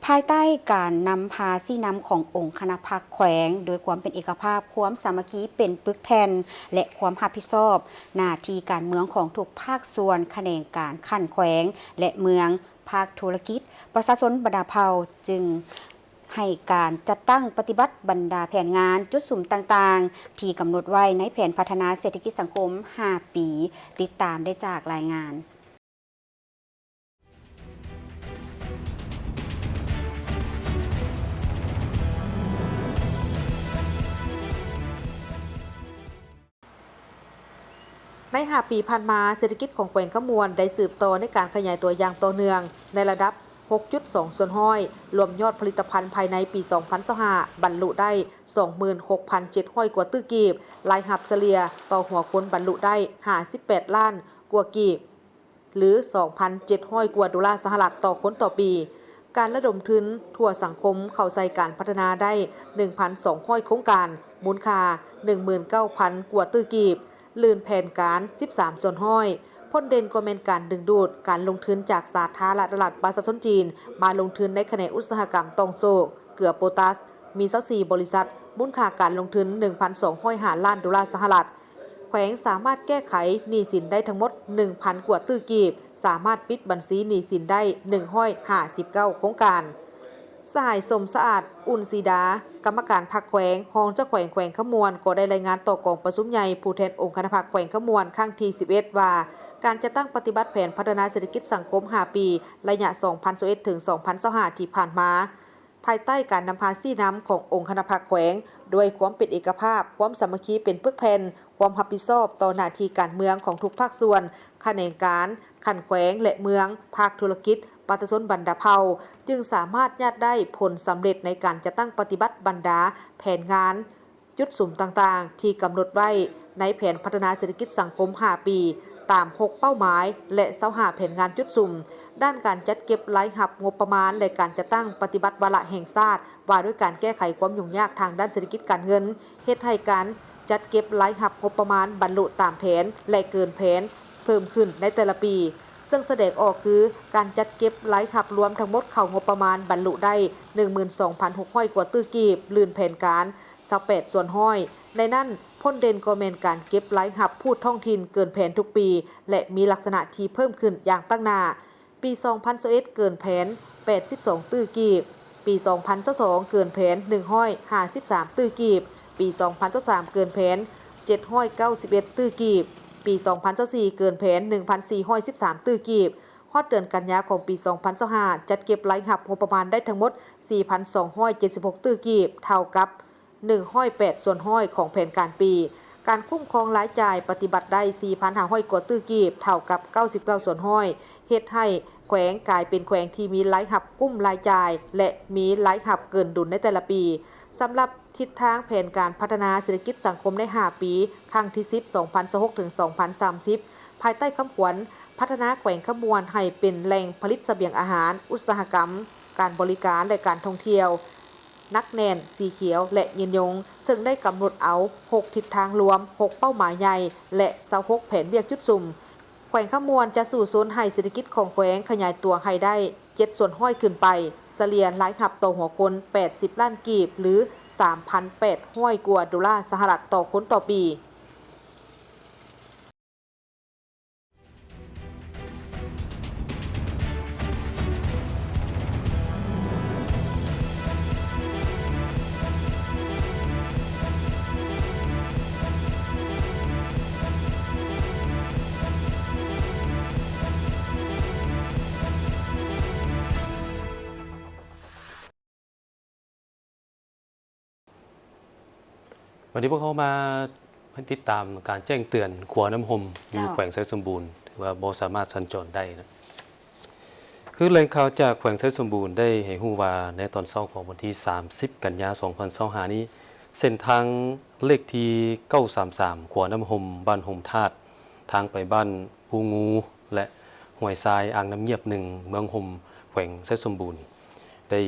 ພາຍໃຕ້ການນຳພາຊີ້ນຳຂອງອົງຄະນະພັກແຂວງ, ໂດຍຄວາມເປັນເອກະພາບ, ຄວາມສາມັກຄີເປັນປຶກແຜ່ນ ແລະ ຄວາມຮັບຜິດຊອບ, ໜ້າທີ່ການເມືອງຂອງທຸກພາກສ່ວນ, ຂະແໜງການຂັ້ນແຂວງ ແລະ ເມືອງ, ພາກທຸລະກິດ, ປະຊາຊົນບັນດາເຜົ່າ ຈຶ່ງໃຫ້ການຈັດຕັ້ງປະຕິບັດບັນດາແຜນງານ, ຈຸດສຸມຕ່າງໆ ທີ່ກຳນົດໄວ້ໃນແຜນພັດທະນາເສດຖະກິດສັງຄົມຫ້າປີ. ຕິດຕາມໄດ້ຈາກລາຍງານ. ໃນຫ້າປີຜ່ານມາ, ເສດຖະກິດຂອງແຂວງຄຳມ່ວນໄດ້ສືບຕໍ່ໃນການຂະຫຍາຍຕົວຢ່າງຕໍ່ເນື່ອງ ໃນລະດັບ ຫົກຈຸດສອງສ່ວນຮ້ອຍ, ລວມຍອດຜະລິດຕະພັນພາຍໃນປີສອງພັນຊາວຫ້າ ບັນລຸໄດ້ ສອງໝື່ນຫົກພັນເຈັດຮ້ອຍກວ່າຕື້ກີບ, ລາຍຮັບສະເລ່ຍຕໍ່ຫົວຄົນບັນລຸໄດ້ ຫ້າສິບແປດລ້ານກວ່າກີບ. ຫຼື ສອງພັນເຈັດຮ້ອຍກວ່າໂດລາສະຫະລັດຕໍ່ຄົນຕໍ່ປີ. ການລະດົມທຶນທົ່ວສັງຄົມເຂົ້າໃສ່ການພັດທະນາໄດ້ ໜຶ່ງພັນສອງຮ້ອຍໂຄງການ, ມູນຄ່າ ໜຶ່ງໝື່ນເກົ້າພັນກວ່າຕື້ກີບ, ລື່ນແຜນການ ສິບສາມສ່ວນຮ້ອຍ. ຜົນເດັ່ນກໍແມ່ນການດຶງດູດການລົງທຶນຈາກສາທາລະນະລັດປະຊາຊົນຈີນ ມາລົງທຶນໃນຂະແໜງອຸດສາຫະກຳຕ່ອງໂສ້ເກືອໂປຕາສ ມີ ຊາວສີ່ ບໍລິສັດ, ມູນຄ່າການລົງທຶນ ໜຶ່ງພັນສອງຮ້ອຍຫ້າລ້ານໂດລາສະຫະລັດ. ແຂວງສາມາດແກ້ໄຂໜີ້ສິນໄດ້ທັງໝົດ ໜຶ່ງພັນກວ່າຕື້ກີບ, ສາມາດປິດບັນຊີໜີ້ສິນໄດ້ ໜຶ່ງຮ້ອຍຫ້າສິບເກົ້າໂຄງການ. ສະຫາຍ ສົມສະອາດ ອຸ່ນສີດາ, ກຳມະການພັກແຂວງ, ຮອງເຈົ້າແຂວງແຂວງຄຳມ່ວນ ກໍໄດ້ລາຍງານຕໍ່ກອງປະຊຸມໃຫຍ່ຜູ້ແທນອົງຄະນະພັກແຂວງຄຳມ່ວນ ຄັ້ງທີສິບເອັດ ວ່າ ການຈັດຕັ້ງປະຕິບັດແຜນພັດທະນາເສດຖະກິດສັງຄົມຫ້າປີ ໄລຍະ ສອງພັນຊາວເອັດ ເຖິງ ສອງພັນຊາວຫ້າ ທີ່ຜ່ານມາ ພາຍໃຕ້ການນຳພາຊີ້ນຳຂອງອົງຄະນະພັກແຂວງ, ດ້ວຍຄວາມເປັນເອກະພາບ, ຄວາມສາມັກຄີເປັນປຶກແຜ່ນ, ຄວາມຮັບຜິດຊອບຕໍ່ໜ້າທີ່ການເມືອງຂອງທຸກພາກສ່ວນ, ຂະແໜງການ, ຂັ້ນແຂວງ ແລະ ເມືອງ, ພາກທຸລະກິດ, ປະຊາຊົນບັນດາເຜົ່າ, ຈຶ່ງສາມາດຍາດໄດ້ຜົນສຳເລັດໃນການຈັດຕັ້ງປະຕິບັດບັນດາແຜນງານ ຈຸດສຸມຕ່າງໆ ທີ່ກຳນົດໄວ້ໃນແຜນພັດທະນາເສດຖະກິດສັງຄົມຫ້າປີ ຕາມຫົກເປົ້າໝາຍ ແລະ ຊາວຫ້າແຜນງານຈຸດສຸມ ດ້ານການຈັດເກັບລາຍຮັບງົບປະມານ ແລະ ການຈັດຕັ້ງປະຕິບັດວາລະແຫ່ງຊາດ ວ່າດ້ວຍການແກ້ໄຂຄວາມຫຍຸ້ງຍາກທາງດ້ານເສດຖະກິດການເງິນ ເຮັດໃຫ້ການຈັດເກັບລາຍຮັບງົບປະມານບັນລຸຕາມແຜນ ແລະ ເກີນແຜນເພີ່ມຂຶ້ນໃນແຕ່ລະປີ, ເຊິ່ງສະແດງອອກຄື ການຈັດເກັບລາຍຮັບລວມທັງໝົດເຂົ້າງົບປະມານບັນລຸໄດ້ ໜຶ່ງໝື່ນສອງພັນຫົກຮ້ອຍກວ່າຕື້ກີບ, ລື່ນແຜນການ ຊາວແປດສ່ວນຮ້ອຍ. ໃນນັ້ນ, ຜົນເດັ່ນກໍແມ່ນການເກັບລາຍຮັບພູດທ້ອງຖິ່ນເກີນແຜນທຸກປີ ແລະ ມີລັກສະນະທີ່ເພີ່ມຂຶ້ນຢ່າງຕັ້ງໜ້າ. ປີສອງພັນຊາວເອັດ ເກີນແຜນ ແປດສິບສອງຕື້ກີບ, ປີສອງພັນຊາວສອງ ເກີນແຜນ ໜຶ່ງຮ້ອຍຫ້າສິບສາມຕື້ກີບ, ປີສອງພັນຊາວສາມ ເກີນແຜນ ເຈັດຮ້ອຍເກົ້າສິບເອັດຕື້ກີບ, ປີສອງພັນຊາວສີ່ ເກີນແຜນ ໜຶ່ງພັນສີ່ຮ້ອຍສິບສາມຕື້ກີບ. ຮອດເດືອນກັນຍາຂອງປີສອງພັນຊາວຫ້າ ຈັດເກັບລາຍຮັບງົບປະມານໄດ້ທັງໝົດ ສີ່ພັນສອງຮ້ອຍເຈັດສິບຫົກຕື້ກີບ, ເທົ່າກັບ ໜຶ່ງຮ້ອຍແປດສ່ວນຮ້ອຍຂອງແຜນການປີ. ການຄຸ້ມຄອງລາຍຈ່າຍປະຕິບັດໄດ້ ສີ່ພັນຫ້າຮ້ອຍກວ່າຕື້ກີບ, ເທົ່າກັບ ເກົ້າສິບເກົ້າສ່ວນຮ້ອຍ, ເຮັດໃຫ້ແຂວງກາຍເປັນແຂວງທີ່ມີລາຍຮັບກຸ້ມລາຍຈ່າຍ ແລະ ມີລາຍຮັບເກີນດຸນໃນແຕ່ລະປີ. ສຳລັບທິດທາງແຜນການພັດທະນາເສດຖະກິດສັງຄົມໃນຫ້າປີ, ຄັ້ງທີສິບ ສອງພັນຊາວຫົກ ເຖິງ ສອງພັນສາມສິບ ພາຍໃຕ້ຄຳຂວັນ ພັດທະນາແຂວງຄຳມ່ວນໃຫ້ເປັນແຫຼ່ງຜະລິດສະບຽງອາຫານ, ອຸດສາຫະກຳ, ການບໍລິການ ແລະ ການທ່ອງທ່ຽວ ໜັກແໜ້ນ, ສີຂຽວ ແລະ ຍືນຍົງ, ເຊິ່ງໄດ້ກຳນົດເອົາຫົກທິດທາງລວມ, ຫົກເປົ້າໝາຍໃຫຍ່ ແລະ ຊາວຫົກແຜນວຽກຈຸດສຸມ. ແຂວງຄຳມ່ວນຈະສູ້ຊົນໃຫ້ເສດຖະກິດຂອງແຂວງຂະຫຍາຍຕົວໃຫ້ໄດ້ ເຈັດສ່ວນຮ້ອຍຂຶ້ນໄປ, ສະເລ່ຍລາຍຮັບຕໍ່ຫົວຄົນ ແປດສິບລ້ານກີບ ຫຼື ສາມພັນແປດຮ້ອຍກວ່າໂດລາສະຫະລັດຕໍ່ຄົນຕໍ່ປີ. ບັດນີ້ພວກເຮົາມາຕິດຕາມການແຈ້ງເຕືອນຂົວນ້ຳຫົ່ມຢູ່ ເຈົ້າ ແຂວງໄຊສົມບູນ ຖືວ່າບໍ່ສາມາດສັນຈອນໄດ້ນະ. ຄືແຫຼ່ງຂ່າວຈາກແຂວງໄຊສົມບູນໄດ້ໃຫ້ຮູ້ວ່າ ໃນຕອນເຊົ້າຂອງວັນທີສາມສິບ ກັນຍາ ສອງພັນຊາວຫ້ານີ້ ເສັ້ນທາງເລກທີ ເກົ້າສາມສາມ ຂົວນ້ຳຫົ່ມ ບ້ານຮົ່ມທາດ ທາງໄປບ້ານພູງູ ແລະ ຫ້ວຍຊາຍ ອ່າງນ້ຳງຽບໜຶ່ງ ເມືອງຮົ່ມ ແຂວງໄຊສົມບູນ ໄດ້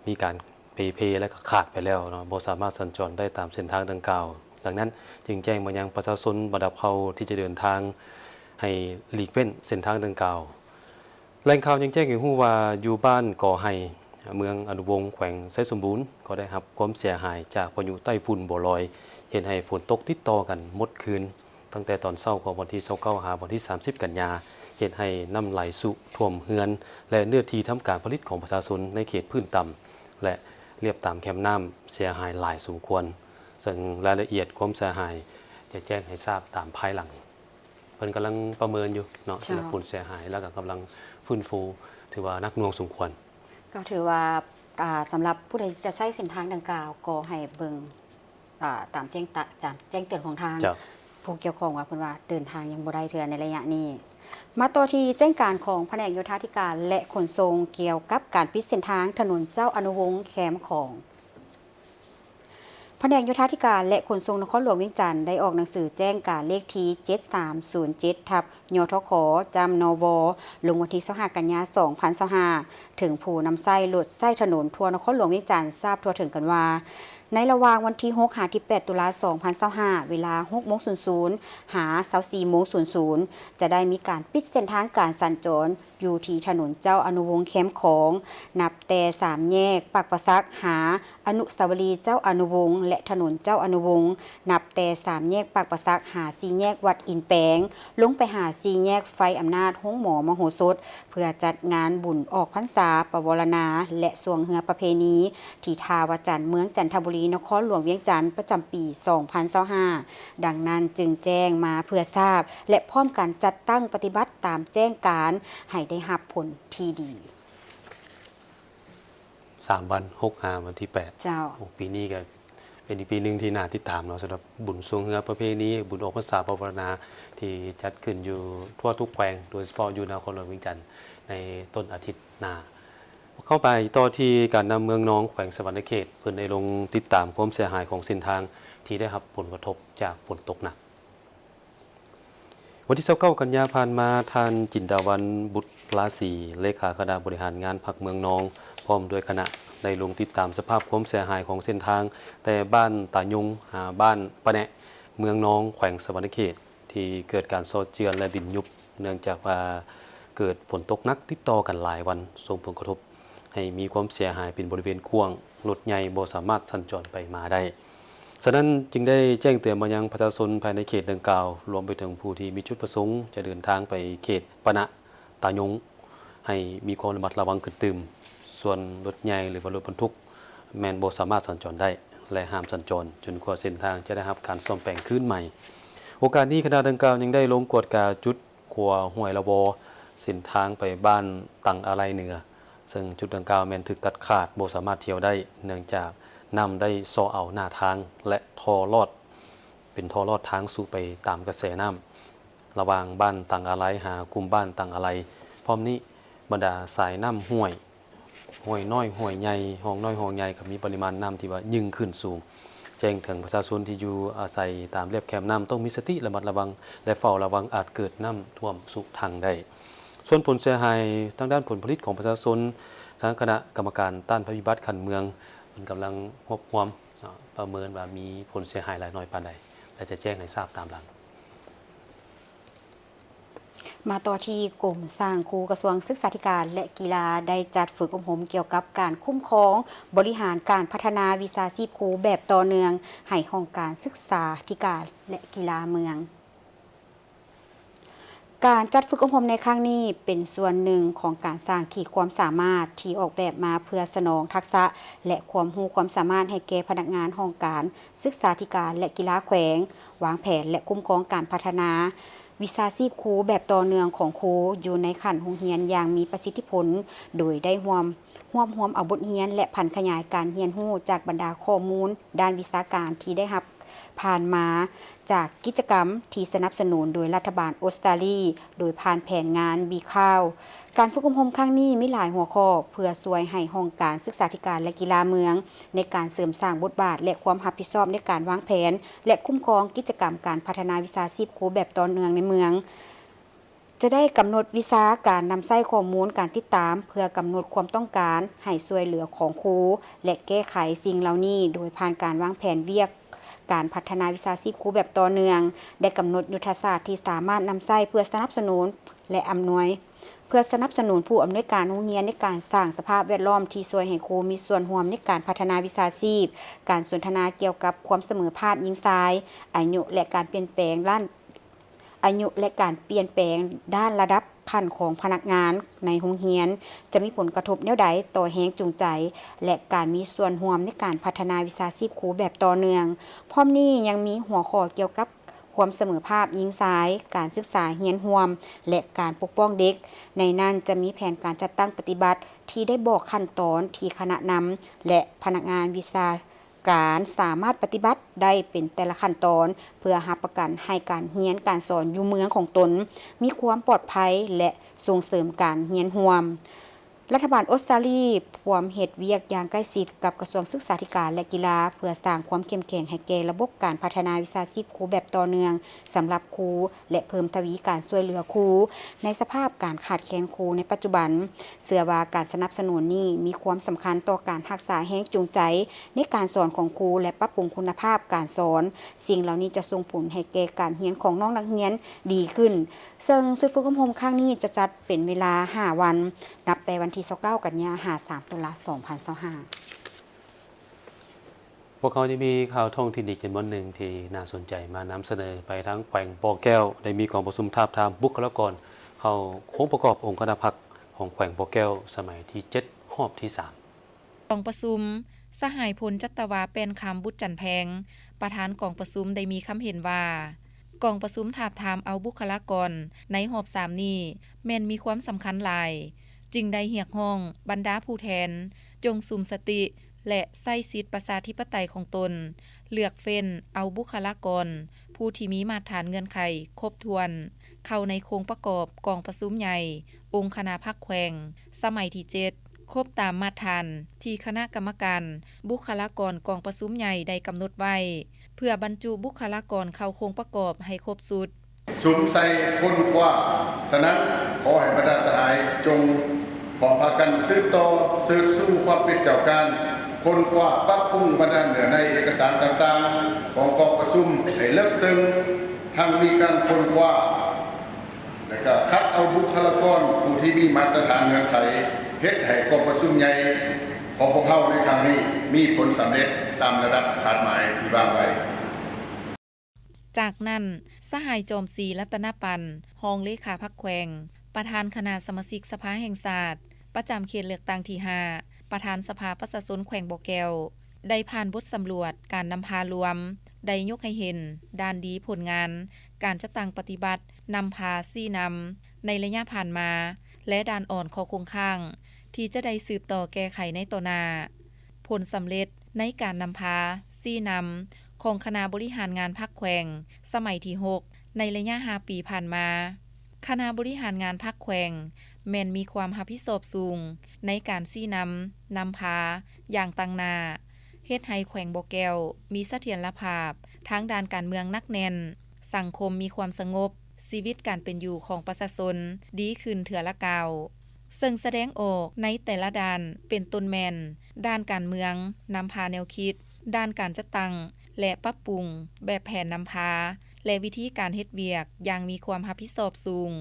ມີການເປ່ເພ ແລະ ກໍຂາດໄປແລ້ວເນາະ, ບໍ່ສາມາດສັນຈອນໄດ້ຕາມເສັ້ນທາງດັ່ງກ່າວ. ດັ່ງນັ້ນ, ຈຶ່ງແຈ້ງມາຍັງປະຊາຊົນບັນດາເຜົ່າທີ່ຈະເດີນທາງ ໃຫ້ຫຼີກເວັ້ນເສັ້ນທາງດັ່ງກ່າວ. ແຫຼ່ງຂ່າວຍັງແຈ້ງໃຫ້ຮູ້ວ່າ ຢູ່ບ້ານກໍໄຮ່ ເມືອງອະນຸວົງ ແຂວງໄຊສົມບູນ ກໍໄດ້ຮັບຄວາມເສຍຫາຍຈາກພາຍຸໃຕ້ຝຸ່ນບົວລອຍ ເຮັດໃຫ້ຝົນຕົກຕິດຕໍ່ກັນໝົດຄືນ ຕັ້ງແຕ່ຕອນເຊົ້າຂອງວັນທີຊາວເກົ້າ ຫາວັນທີສາມສິບ ກັນຍາ, ເຮັດໃຫ້ນ້ຳໄຫຼຊຸຖ້ວມເຮືອນ ແລະ ເນື້ອທີ່ທຳການຜະລິດຂອງປະຊາຊົນໃນເຂດພື້ນຕ່ຳ ແລະ ລຽບຕາມແຄມນ້ຳເສຍຫາຍຫຼາຍສົມຄວນ, ເຊິ່ງລາຍລະອຽດຄວາມເສຍຫາຍຈະແຈ້ງໃຫ້ຊາບຕາມພາຍຫຼັງ. ເພິ່ນກຳລັງປະເມີນຢູ່ເນາະ ເຈົ້າ ສຳລັບຜົນເສຍຫາຍ ແລ້ວກໍກຳລັງຟື້ນຟູ ຖືວ່າໜັກໜ່ວງສົມຄວນ. ກໍຖືວ່າ ອ່າ ສຳລັບຜູ້ໃດຈະໃຊ້ເສັ້ນທາງດັ່ງກ່າວ ກໍໃຫ້ເບິ່ງ ອ່າ ຕາມແຈ້ງຕະ ຕາມແຈ້ງເຕືອນຂອງທາງ ເຈົ້າ ຜູ້ກ່ຽວຂ້ອງວ່າ ເພິ່ນວ່າເດີນທາງຍັງບໍ່ໄດ້ເທື່ອໃນໄລຍະນີ້. ມາຕໍ່ທີ່ແຈ້ງການຂອງພະແນກໂຍທາທິການ ແລະ ຂົນສົ່ງ ກ່ຽວກັບການປິດເສັ້ນທາງຖະໜົນເຈົ້າອະນຸວົງ ແຄມຂອງ. ພະແນກໂຍທາທິການ ແລະ ຂົນສົ່ງນະຄອນຫຼວງວຽງຈັນ ໄດ້ອອກໜັງສືແຈ້ງການເລກທີ ເຈັດສາມສູນເຈັດ ທັບ ຍທຂ ຈ້ຳ ນວ ລົງວັນທີ ຊາວຫ້າ ກັນຍາ ສອງພັນຊາວຫ້າ ເຖິງຜູ້ນຳໃຊ້ລົດໃຊ້ຖະໜົນທົ່ວນະຄອນຫຼວງວຽງຈັນ ຊາບທົ່ວເຖິງກັນວ່າ ໃນລະຫວ່າງວັນທີ ຫົກ ຫາ ທີ ແປດ ຕຸລາ ສອງພັນຊາວຫ້າ ເວລາ ຫົກໂມງສູນສູນ ຫາ ຊາວສີ່ໂມງສູນສູນ ຈະໄດ້ມີການປິດເສັ້ນທາງການສັນຈອນ ຢູ່ທີ່ຖະໜົນເຈົ້າອະນຸວົງແຄມຂອງ ນັບແຕ່ສາມແຍກປາກປາສັກ ຫາ ອະນຸສາວະລີເຈົ້າອະນຸວົງ ແລະ ຖະໜົນເຈົ້າອະນຸວົງ ນັບແຕ່ສາມແຍກປາກປາສັກ ຫາ ສີ່ແຍກວັດອິນແປງ ລົງໄປຫາສີ່ແຍກໄຟອຳນາດໂຮງໝໍມະໂຫສົດ ເພື່ອຈັດງານບຸນອອກພັນສາປະວໍລະນາ ແລະ ຊ່ວງເຮືອປະເພນີ ທີ່ທ່າວະຈັນ ເມືອງຈັນທະບູລີ ນະຄອນຫຼວງວຽງຈັນ ປະຈຳປີ ສອງພັນຊາວຫ້າ. ດັ່ງນັ້ນຈຶ່ງແຈ້ງມາເພື່ອຊາບ ແລະ ພ້ອມກັນຈັດຕັ້ງປະຕິບັດຕາມແຈ້ງການ ໃຫ້ໄດ້ຮັບຜົນທີ່ດີ. ສາມວັນ ຫົກ ຫາ ວັນທີ ແປດ ເຈົ້າ. ໂອ້ ປີນີ້ກໍເປັນອີກປີໜຶ່ງທີ່ໜ້າຕິດຕາມເນາະ ສຳລັບບຸນຊ່ວງເຮືອປະເພນີ ບຸນອອກພັນສາປະວໍລະນາ ທີ່ຈັດຂຶ້ນຢູ່ທົ່ວທຸກແຂວງ ໂດຍສະເພາະຢູ່ນະຄອນຫຼວງວຽງຈັນ ໃນຕົ້ນອາທິດໜ້າ. ເຂົ້າໄປຕໍ່ທີ່ການນຳເມືອງນອງ ແຂວງສະຫວັນນະເຂດ ເພິ່ນໄດ້ລົງຕິດຕາມຄວາມເສຍຫາຍຂອງເສັ້ນທາງ ທີ່ໄດ້ຮັບຜົນກະທົບຈາກຝົນຕົກໜັກ. ວັນທີ ຊາວເກົ້າ ກັນຍາຜ່ານມາ, ທ່ານ ຈິນດາວັນ ບຸດລາສີ ເລຂາຄະນະບໍລິຫານງານພັກເມືອງນອງ ພ້ອມດ້ວຍຄະນະ ໄດ້ລົງຕິດຕາມສະພາບຄວາມເສຍຫາຍຂອງເສັ້ນທາງ ແຕ່ບ້ານຕາຍົງ ຫາ ບ້ານປະແນະ ເມືອງນອງ ແຂວງສະຫວັນນະເຂດ ທີ່ເກີດການຊອດເຈື່ອນ ແລະ ດິນຍຸບ ເນື່ອງຈາກວ່າເກີດຝົນຕົກໜັກຕິດຕໍ່ກັນຫຼາຍວັນ ສົ່ງຜົນກະທົບໃຫ້ມີຄວາມເສຍຫາຍເປັນບໍລິເວນກວ້າງ, ລົດໃຫຍ່ບໍ່ສາມາດສັນຈອນໄປມາໄດ້. ສະນັ້ນຈຶ່ງໄດ້ແຈ້ງເຕືອນມາຍັງປະຊາຊົນພາຍໃນເຂດດັ່ງກ່າວ, ລວມໄປເຖິງຜູ້ທີ່ມີຈຸດປະສົງຈະເດີນທາງໄປເຂດປະນະຕາຍົງ ໃຫ້ມີຄວາມລະມັດລະວັງຂຶ້ນຕື່ມ. ສ່ວນລົດໃຫຍ່ ຫຼືວ່າລົດບັນທຸກ ແມ່ນບໍ່ສາມາດສັນຈອນໄດ້ ແລະ ຫ້າມສັນຈອນ ຈົນກວ່າເສັ້ນທາງຈະໄດ້ຮັບການສ້ອມແປງຄືນໃໝ່. ໂອກາດນີ້ຄະນະດັ່ງກ່າວຍັງໄດ້ລົງກວດກາຈຸດຂົວຫ້ວຍລະວໍ ເສັ້ນທາງໄປບ້ານຕັງອາໄລເໜືອ ເຊິ່ງຈຸດດັ່ງກ່າວແມ່ນຖືກຕັດຂາດ ບໍ່ສາມາດທ່ຽວໄດ້ ເນື່ອງຈາກນ້ຳໄດ້ເຊາະເອົາໜ້າທາງ ແລະ ທໍ່ລອດ ເປັນທໍ່ລອດທາງສູ່ໄປຕາມກະແສນ້ຳ ລະຫວ່າງບ້ານຕັງອາໄລ ຫາກຸ່ມບ້ານຕັງອາໄລ. ພ້ອມນີ້ບັນດາສາຍນ້ຳຫ້ວຍ ຫ້ວຍນ້ອຍ ຫ້ວຍໃຫຍ່ ຮ່ອງນ້ອຍ ຮ່ອງໃຫຍ່ ກໍມີປະລິມານນ້ຳທີ່ວ່າຍິ່ງຂຶ້ນສູງ. ແຈ້ງເຖິງປະຊາຊົນທີ່ຢູ່ອາໄສຕາມລຽບແຄມນ້ຳ ຕ້ອງມີສະຕິລະມັດລະວັງ ແລະ ເຝົ້າລະວັງອາດເກີດນ້ຳຖ້ວມຊຸທັງໄດ້. ສ່ວນຜົນເສຍຫາຍທາງດ້ານຜົນຜະລິດຂອງປະຊາຊົນ, ທາງຄະນະກຳມະການຕ້ານໄພພິບັດຂັ້ນເມືອງ ເພິ່ນກຳລັງຮວບຮວມ ປະເມີນວ່າມີຜົນເສຍຫາຍຫຼາຍນ້ອຍປານໃດ ແລະ ຈະແຈ້ງໃຫ້ຊາບຕາມຫຼັງ. ມາຕໍ່ທີ່ກົມສ້າງຄູ ກະຊວງສຶກສາທິການ ແລະ ກິລາ ໄດ້ຈັດຝຶກອົບຮົມກ່ຽວກັບການຄຸ້ມຄອງບໍລິຫານການພັດທະນາວິຊາຊີບຄູແບບຕໍ່ເນື່ອງ ໃຫ້ຫ້ອງການສຶກສາທິການ ແລະ ກິລາເມືອງ. ການຈັດຝຶກອົບຮົມໃນຄັ້ງນີ້ ເປັນສ່ວນໜຶ່ງຂອງການສ້າງຂີດຄວາມສາມາດ ທີ່ອອກແບບມາເພື່ອສະໜອງທັກສະ ແລະ ຄວາມຮູ້ຄວາມສາມາດໃຫ້ແກ່ພະນັກງານຫ້ອງການສຶກສາທິການ ແລະ ກິລາແຂວງ, ວາງແຜນ ແລະ ຄຸ້ມຄອງການພັດທະນາວິຊາຊີບຄູແບບຕໍ່ເນື່ອງຂອງຄູຢູ່ໃນຂັ້ນໂຮງຮຽນຢ່າງມີປະສິດທິຜົນ, ໂດຍໄດ້ຮ່ວມ ຮວບຮວມເອົາບົດຮຽນ ແລະ ຜັນຂະຫຍາຍການຮຽນຮູ້ຈາກບັນດາຂໍ້ມູນດ້ານວິຊາການທີ່ໄດ້ຮັບຜ່ານມາຈາກກິດຈະກຳທີ່ສະໜັບສະໜູນໂດຍລັດຖະບານອົດສະຕາລີ ໂດຍຜ່ານແຜນງານ ບີຄາວ. ການຝຶກອົບຮົມຄັ້ງນີ້ມີຫຼາຍຫົວຂໍ້ ເພື່ອຊ່ວຍໃຫ້ຫ້ອງການສຶກສາທິການ ແລະ ກິລາເມືອງ ໃນການເສີມສ້າງບົດບາດ ແລະ ຄວາມຮັບຜິດຊອບໃນການວາງແຜນ ແລະ ຄຸ້ມຄອງກິດຈະກຳການພັດທະນາວິຊາຊີບຄູແບບຕໍ່ເນື່ອງໃນເມືອງ. ຈະໄດ້ກຳນົດວິຊາການນຳໃຊ້ຂໍ້ມູນການຕິດຕາມ ເພື່ອກຳນົດຄວາມຕ້ອງການໃຫ້ຊ່ວຍເຫຼືອຂອງຄູ ແລະ ແກ້ໄຂສິ່ງເຫຼົ່ານີ້ ໂດຍຜ່ານການວາງແຜນວຽກການພັດທະນາວິຊາຊີບຄູແບບຕໍ່ເນື່ອງ, ໄດ້ກຳນົດຍຸດທະສາດທີ່ສາມາດນຳໃຊ້ເພື່ອສະໜັບສະໜູນ ແລະ ອຳນວຍ ເພື່ອສະໜັບສະໜູນຜູ້ອຳນວຍການໂຮງຮຽນໃນການສ້າງສະພາບແວດລ້ອມທີ່ຊ່ວຍໃຫ້ຄູມີສ່ວນຮ່ວມໃນການພັດທະນາວິຊາຊີບ, ການສົນທະນາກ່ຽວກັບຄວາມສະເໝີພາບຍິງຊາຍ, ອາຍຸ ແລະ ການປ່ຽນແປງດ້ານ ອາຍຸ ແລະ ການປ່ຽນແປງດ້ານລະດັບຂັ້ນຂອງພະນັກງານໃນໂຮງຮຽນ ຈະມີຜົນກະທົບແນວໃດຕໍ່ແຮງຈູງໃຈ ແລະ ການມີສ່ວນຮ່ວມໃນການພັດທະນາວິຊາຊີບຄູແບບຕໍ່ເນື່ອງ. ພ້ອມນີ້ຍັງມີຫົວຂໍ້ກ່ຽວກັບຄວາມສະເໝີພາບຍິງຊາຍ, ການສຶກສາຮຽນຮ່ວມ ແລະ ການປົກປ້ອງເດັກ. ໃນນັ້ນຈະມີແຜນການຈັດຕັ້ງປະຕິບັດທີ່ໄດ້ບອກຂັ້ນຕອນທີ່ຄະນະນຳ ແລະ ພະນັກງານວິຊາ ການສາມາດປະຕິບັດໄດ້ເປັນແຕ່ລະຂັ້ນຕອນ ເພື່ອຮັບປະກັນໃຫ້ການຮຽນການສອນຢູ່ເມືອງຂອງຕົນມີຄວາມປອດໄພ ແລະ ສົ່ງເສີມການຮຽນຮ່ວມ. ລັດຖະບານອົດສະຕາລີພວມເຮັດວຽກຢ່າງໃກ້ຊິດກັບກະຊວງສຶກສາທິການ ແລະ ກິລາ ເພື່ອສ້າງຄວາມເຂັ້ມແຂງໃຫ້ແກ່ລະບົບການພັດທະນາວິຊາຊີບຄູແບບຕໍ່ເນື່ອງສຳລັບຄູ ແລະ ເພີ່ມທະວີການຊ່ວຍເຫຼືອຄູໃນສະພາບການຂາດແຄນຄູໃນປັດຈຸບັນ. ເຊື່ອວ່າການສະໜັບສະໜູນນີ້ມີຄວາມສຳຄັນຕໍ່ການຮັກສາແຮງຈູງໃຈໃນການສອນຂອງຄູ ແລະ ປັບປຸງຄຸນນະພາບການສອນ. ສິ່ງເຫຼົ່ານີ້ຈະສົ່ງຜົນໃຫ້ແກ່ການຮຽນຂອງນ້ອງນັກຮຽນດີຂຶ້ນ. ເຊິ່ງຊຸດຝຶກອົບຮົມຄັ້ງນີ້ຈະຈັດເປັນເວລາຫ້າວັນ, ນັບແຕ່ວັນທີຊາວເກົ້າ ກັນຍາ ຫາ ສາມ ຕຸລາ ສອງພັນຊາວຫ້າ. ພວກເຮົາຍັງມີຂ່າວທ້ອງຖິ່ນອີກຈຳນວນໜຶ່ງທີ່ໜ້າສົນໃຈມານຳສະເໜີ. ໄປທາງແຂວງບໍ່ແກ້ວ ໄດ້ມີກອງປະຊຸມທາບທາມບຸກຄະລາກອນເຂົ້າໂຄງປະກອບອົງຄະນະພັກຂອງແຂວງບໍ່ແກ້ວ ສະໄໝທີເຈັດ ຮອບທີສາມ. ກອງປະຊຸມ, ສະຫາຍ ພົນຈັດຕະວາ ແປ້ນຄຳ ບຸດຈັນແພງ ປະທານກອງປະຊຸມ ໄດ້ມີຄຳເຫັນວ່າ ກອງປະຊຸມທາບທາມເອົາບຸກຄະລາກອນໃນຮອບສາມນີ້ ແມ່ນມີຄວາມສຳຄັນຫຼາຍ, ຈຶ່ງໄດ້ຮຽກຮ້ອງບັນດາຜູ້ແທນ ຈົ່ງສຸມສະຕິ ແລະ ໃຊ້ສິດປະຊາທິປະໄຕຂອງຕົນ ເລືອກເຟ້ນເອົາບຸກຄະລາກອນຜູ້ທີ່ມີມາດຖານເງື່ອນໄຂຄົບຖ້ວນ ເຂົ້າໃນໂຄງປະກອບກອງປະຊຸມໃຫຍ່ອົງຄະນະພັກແຂວງ ສະໄໝທີເຈັດ ຄົບຕາມມາດຖານທີ່ຄະນະກຳມະການບຸກຄະລາກອນກອງປະຊຸມໃຫຍ່ໄດ້ກຳນົດໄວ້ ເພື່ອບັນຈຸບຸກຄະລາກອນເຂົ້າໂຄງປະກອບໃຫ້ຄົບຊຸດ. ສຸມໃສ່ຄົ້ນຄວ້າ. ສະນັ້ນ, ຂໍໃຫ້ບັນດາສະຫາຍຈົ່ງພ້ອມພາກັນສືບຕໍ່ເສີດຊູຄວາມເປັນເຈົ້າການ, ຄົ້ນຄວ້າປັບປຸງບັນດາເນື້ອໃນເອກະສານຕ່າງໆຂອງກອງປະຊຸມໃຫ້ເລິກເຊິ່ງ, ທັງມີການຄົ້ນຄວ້າ ແລະ ກະຄັດເອົາບຸກຄະລາກອນຜູ້ທີ່ມີມາດຕະຖານເງື່ອນໄຂ ເຮັດໃຫ້ກອງປະຊຸມໃຫຍ່ຂອງພວກເຮົາໃນຄັ້ງນີ້ມີຜົນສຳເລັດຕາມລະດັບຄາດໝາຍທີ່ວາງໄວ້. ຈາກນັ້ນ, ສະຫາຍ ຈອມສີ ລັດຕະນະປັນ ຮອງເລຂາພັກແຂວງ, ປະທານຄະນະສະມາຊິກສະພາແຫ່ງຊາດ ປະຈຳເຂດເລືອກຕັ້ງທີຫ້າ ປະທານສະພາປະຊາຊົນແຂວງບໍ່ແກ້ວ ໄດ້ຜ່ານບົດສຳຫຼວດການນຳພາລວມ ໄດ້ຍົກໃຫ້ເຫັນດ້ານດີຜົນງານການຈັດຕັ້ງປະຕິບັດນຳພາຊີ້ນຳໃນໄລຍະຜ່ານມາ ແລະ ດ້ານອ່ອນຂໍ້ຄົງຄ້າງທີ່ຈະໄດ້ສືບຕໍ່ແກ້ໄຂໃນຕໍ່ໜ້າ. ຜົນສຳເລັດໃນການນຳພາຊີ້ນຳຂອງຄະນະບໍລິຫານງານພັກແຂວງສະໄໝທີຫົກ ໃນໄລຍະຫ້າປີຜ່ານມາ, ຄະນະບໍລິຫານງານພັກແຂວງແມ່ນມີຄວາມຮັບຜິດຊອບສູງໃນການຊີ້ນຳນຳພາຢ່າງຕັ້ງໜ້າ, ເຮັດໃຫ້ແຂວງບໍ່ແກ້ວມີສະຖຽນລະພາບທາງດ້ານການເມືອງໜັກແໜ້ນ, ສັງຄົມມີຄວາມສະຫງົບ, ຊີວິດການເປັນຢູ່ຂອງປະຊາຊົນດີຂຶ້ນເທື່ອລະກ້າວ. ເຊິ່ງສະແດງອອກໃນແຕ່ລະດ້ານ ເປັນຕົ້ນແມ່ນ ດ້ານການເມືອງ, ນຳພາແນວຄິດ, ດ້ານການຈັດຕັ້ງ ແລະ ປັບປຸງແບບແຜນນຳພາ ແລະ ວິທີການເຮັດວຽກຢ່າງມີຄວາມຮັບຜິດຊອບສູງ,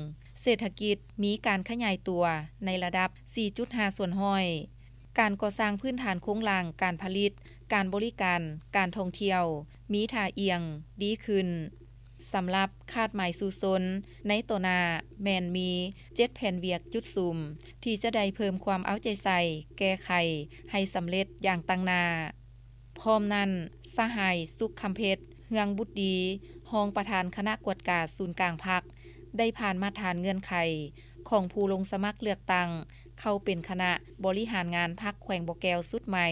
ເສດຖະກິດມີການຂະຫຍາຍຕົວໃນລະດັບສີ່ຈຸດຫ້າສ່ວນຮ້ອຍ, ການກໍ່ສ້າງພື້ນຖານໂຄງລ່າງການຜະລິດ, ການບໍລິການ, ການທ່ອງທ່ຽວ ມີທ່າອ່ຽງດີຂຶ້ນ. ສຳລັບຄາດໝາຍສູ້ຊົນໃນຕໍ່ໜ້າ ແມ່ນມີເຈັດແຜນວຽກຈຸດສຸມ ທີ່ຈະໄດ້ເພີ່ມຄວາມເອົາໃຈໃສ່ແກ້ໄຂໃຫ້ສຳເລັດຢ່າງຕັ້ງໜ້າ. ພ້ອມນັ້ນ, ສະຫາຍ ສຸກຄຳເພັດ ເຮືອງບຸດດີ ຮອງປະທານຄະນະກວດກາສູນກາງພັກ ໄດ້ຜ່ານມາດຖານເງື່ອນໄຂຂອງຜູ້ລົງສະໝັກເລືອກຕັ້ງເຂົ້າເປັນຄະນະບໍລິຫານງານພັກແຂວງບໍ່ແກ້ວຊຸດໃໝ່.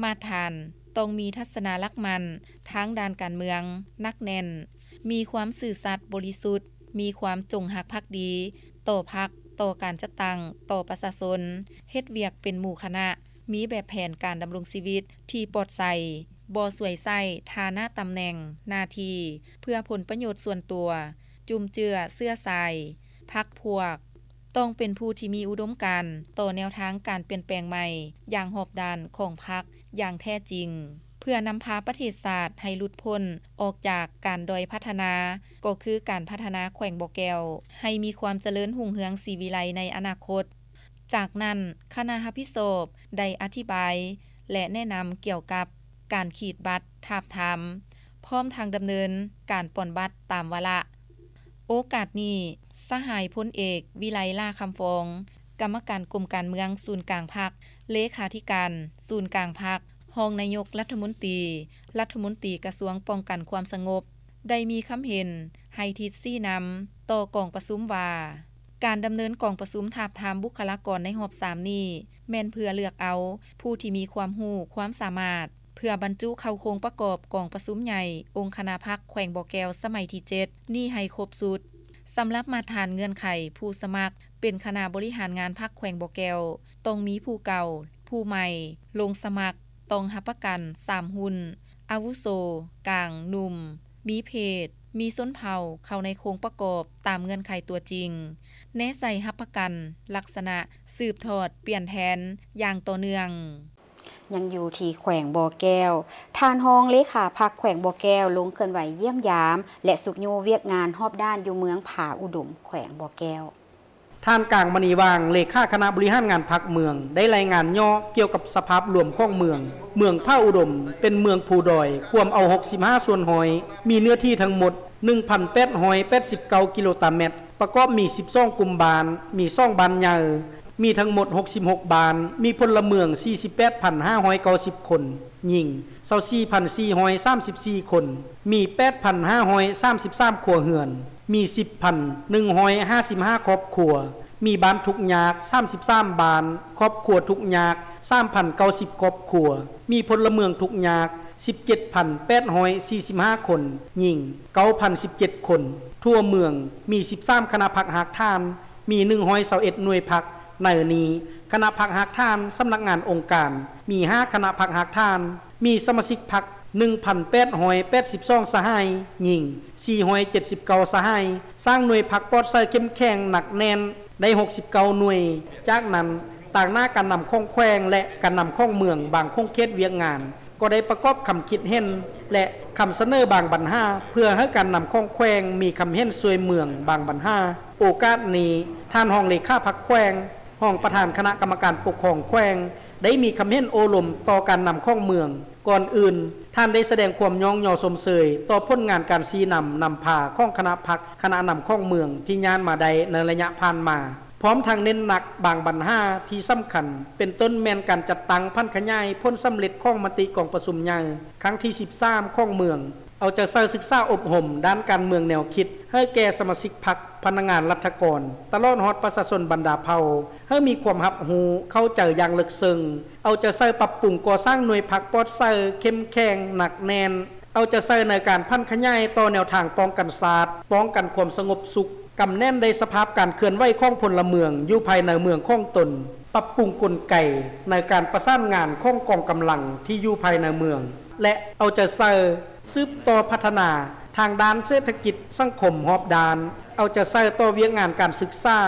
ມາດຖານຕ້ອງມີທັດສະນະຫຼັກໝັ້ນທາງດ້ານການເມືອງໜັກແໜ້ນ, ມີຄວາມຊື່ສັດບໍລິສຸດ, ມີຄວາມຈົງຮັກພັກດີຕໍ່ພັກ, ຕໍ່ການຈັດຕັ້ງ, ຕໍ່ປະຊາຊົນ, ເຮັດວຽກເປັນໝູ່ຄະນະ, ມີແບບແຜນການດຳລົງຊີວິດທີ່ປອດໃສ, ບໍ່ສວຍໃຊ້ຖານະຕຳແໜ່ງໜ້າທີ່ເພື່ອຜົນປະໂຫຍດສ່ວນຕົວ, ຈຸ້ມເຈື້ອເຊື້ອສາຍ, ພັກພວກ. ຕ້ອງເປັນຜູ້ທີ່ມີອຸດົມການຕໍ່ແນວທາງການປ່ຽນແປງໃໝ່ຢ່າງຮອບດ້ານຂອງພັກຢ່າງແທ້ຈິງ, ເພື່ອນຳພາປະເທດຊາດໃຫ້ຫຼຸດພົ້ນອອກຈາກການດ້ອຍພັດທະນາ, ກໍຄືການພັດທະນາແຂວງບໍ່ແກ້ວໃຫ້ມີຄວາມຈະເລີນຮຸ່ງເຮືອງສີວິໄລໃນອະນາຄົດ. ຈາກນັ້ນ, ຄະນະຮັບຜິດຊອບໄດ້ອະທິບາຍ ແລະ ແນະນຳກ່ຽວກັບການຂີດບັດທາບທາມ, ພ້ອມທັງດຳເນີນການປ່ອນບັດຕາມວາລະ. ໂອກາດນີ້, ສະຫາຍ ພົນເອກ ວິໄລ ຫຼ້າຄຳຟອງ ກຳມະການກົມການເມືອງສູນກາງພັກ, ເລຂາທິການສູນກາງພັກ, ຮອງນາຍົກລັດຖະມົນຕີ, ລັດຖະມົນຕີກະຊວງປ້ອງກັນຄວາມສະຫງົບ ໄດ້ມີຄຳເຫັນໃຫ້ທິດຊີ້ນຳຕໍ່ກອງປະຊຸມວ່າ ການດຳເນີນກອງປະຊຸມທາບທາມບຸກຄະລາກອນໃນຮອບສາມນີ້ ແມ່ນເພື່ອເລືອກເອົາຜູ້ທີ່ມີຄວາມຮູ້ຄວາມສາມາດ ເພື່ອບັນຈຸເຂົ້າໂຄງປະກອບກອງປະຊຸມໃຫຍ່ອົງຄະນະພັກແຂວງບໍ່ແກ້ວສະໄໝທີເຈັດນີ້ໃຫ້ຄົບຊຸດ. ສຳລັບມາດຕະຖານເງື່ອນໄຂຜູ້ສະໝັກເປັນຄະນະບໍລິຫານງານພັກແຂວງບໍ່ແກ້ວ ຕ້ອງມີຜູ້ເກົ່າ, ຜູ້ໃໝ່ ລົງສະໝັກ ຕ້ອງຮັບປະກັນສາມຮຸ່ນ ອາວຸໂສ, ກາງ, ໜຸ່ມ, ມີເພດ, ມີຊົນເຜົ່າ ເຂົ້າໃນໂຄງປະກອບຕາມເງື່ອນໄຂຕົວຈິງ, ແນໃສ່ຮັບປະກັນລັກສະນະສືບທອດປ່ຽນແທນຢ່າງຕໍ່ເນື່ອງ. ຍັງຢູ່ທີ່ແຂວງບໍ່ແກ້ວ, ທ່ານຮອງເລຂາພັກແຂວງບໍ່ແກ້ວ ລົງເຄື່ອນໄຫວຢ້ຽມຢາມ ແລະ ຊຸກຍູ້ວຽກງານຮອບດ້ານຢູ່ເມືອງຜາອຸດົມ ແຂວງບໍ່ແກ້ວ. ທ່ານ ກາງ ມະນີຫວ່າງ ເລຂາຄະນະບໍລິຫານງານພັກເມືອງ ໄດ້ລາຍງານຫຍໍ້ກ່ຽວກັບສະພາບລວມຂອງເມືອງ. ເມືອງຜາອຸດົມເປັນເມືອງພູດອຍ ກວມເອົາຫົກສິບຫ້າສ່ວນຮ້ອຍ ມີເນື້ອທີ່ທັງໝົດໜຶ່ງພັນແປດຮ້ອຍແປດສິບເກົ້າກິໂລຕາແມັດ ປະກອບມີສິບສອງກຸ່ມບ້ານ, ມີສອງບ້ານໃຫຍ່, ມີທັງໝົດຫົກສິບຫົກບ້ານ, ມີພົນລະເມືອງສີ່ສິບແປດພັນຫ້າຮ້ອຍເກົ້າສິບຄົນ, ຍິງຊາວສີ່ພັນສີ່ຮ້ອຍສາມສິບສີ່ຄົນ, ມີແປດພັນຫ້າຮ້ອຍສາມສິບສາມຄົວເຮືອນ, ມີສິບພັນໜຶ່ງຮ້ອຍຫ້າສິບຫ້າຄອບຄົວ, ມີບ້ານທຸກຍາກສາມສິບສາມບ້ານ, ຄອບຄົວທຸກຍາກສາມພັນເກົ້າສິບຄອບຄົວ, ມີພົນລະເມືອງທຸກຍາກສິບເຈັດພັນແປດຮ້ອຍສີ່ສິບຫ້າຄົນ, ຍິງເກົ້າພັນສິບເຈັດຄົນ. ທົ່ວເມືອງມີສິບສາມຄະນະພັກຮາກຖານ, ມີໜຶ່ງຮ້ອຍຊາວເອັດໜ່ວຍພັກ, ໃນນີ້ຄະນະພັກຮາກຖານສຳນັກງານອົງການມີຫ້າຄະນະພັກຮາກຖານ, ມີສະມາຊິກພັກໜຶ່ງພັນແປດຮ້ອຍແປດສິບສອງສະຫາຍ, ຍິງສີ່ຮ້ອຍເຈັດສິບເກົ້າສະຫາຍ, ສ້າງໜ່ວຍພັກປອດໃຊ້ເຂັ້ມແຂງໜັກແໜ້ນໄດ້ຫົກສິບເກົ້າໜ່ວຍ. ຈາກນັ້ນ, ຕາງໜ້າການນຳຂອງແຂວງ ແລະ ການນຳຂອງເມືອງບາງຂົງເຂດວຽກງານ ກໍໄດ້ປະກອບຄຳຄິດເຫັນ ແລະ ຄຳສະເໜີບາງບັນຫາ ເພື່ອໃຫ້ການນຳຂອງແຂວງມີຄຳເຫັນຊ່ວຍເມືອງບາງບັນຫາ. ໂອກາດນີ້, ທ່ານຮອງເລຂາພັກແຂວງ, ຮອງປະທານຄະນະກຳມະການປົກຄອງແຂວງ ໄດ້ມີຄຳເຫັນໂອ້ລົມຕໍ່ການນຳຂອງເມືອງ. ກ່ອນອື່ນ, ທ່ານໄດ້ສະແດງຄວາມຍ້ອງຍໍຊົມເຊີຍຕໍ່ຜົນງານການຊີ້ນຳນຳພາຂອງຄະນະພັກ, ຄະນະນຳຂອງເມືອງທີ່ຍາດມາໄດ້ໃນໄລຍະຜ່ານມາ, ພ້ອມທັງເນັ້ນໜັກບາງບັນຫາທີ່ສຳຄັນ, ເປັນຕົ້ນແມ່ນການຈັດຕັ້ງຜັນຂະຫຍາຍຜົນສຳເລັດຂອງມະຕິກອງປະຊຸມໃຫຍ່ຄັ້ງທີສິບສາມຂອງເມືອງ, ເອົາໃຈໃສ່ສຶກສາອົບຮົມດ້ານການເມືອງແນວຄິດໃຫ້ແກ່ສະມາຊິກພັກ, ພະນັກງານລັດຖະກອນ, ຕະຫຼອດຮອດປະຊາຊົນບັນດາເຜົ່າ ໃຫ້ມີຄວາມຮັບຮູ້ເຂົ້າໃຈຢ່າງເລິກເຊິ່ງ, ເອົາໃຈໃສ່ປັບປຸງກໍ່ສ້າງໜ່ວຍພັກປອດໃສ, ເຂັ້ມແຂງ, ໜັກແໜ້ນ, ເອົາໃຈໃສ່ໃນການຜັນຂະຫຍາຍຕໍ່ແນວທາງປ້ອງກັນຊາດ, ປ້ອງກັນຄວາມສະຫງົບສຸກ, ກຳແໜ້ນໄດ້ສະພາບການເຄື່ອນໄຫວຂອງພົນລະເມືອງຢູ່ພາຍໃນເມືອງຂອງຕົນ, ປັບປຸງກົນໄກໃນການປະສານງານຂອງກອງກຳລັງທີ່ຢູ່ພາຍໃນເມືອງ ແລະ ເອົາໃຈໃສ່ສືບຕໍ່ພັດທະນາທາງດ້ານເສດຖະກິດສັງຄົມຮອບດ້ານ, ເອົາໃຈໃສ່ຕໍ່ວຽກງານການສຶກສາ,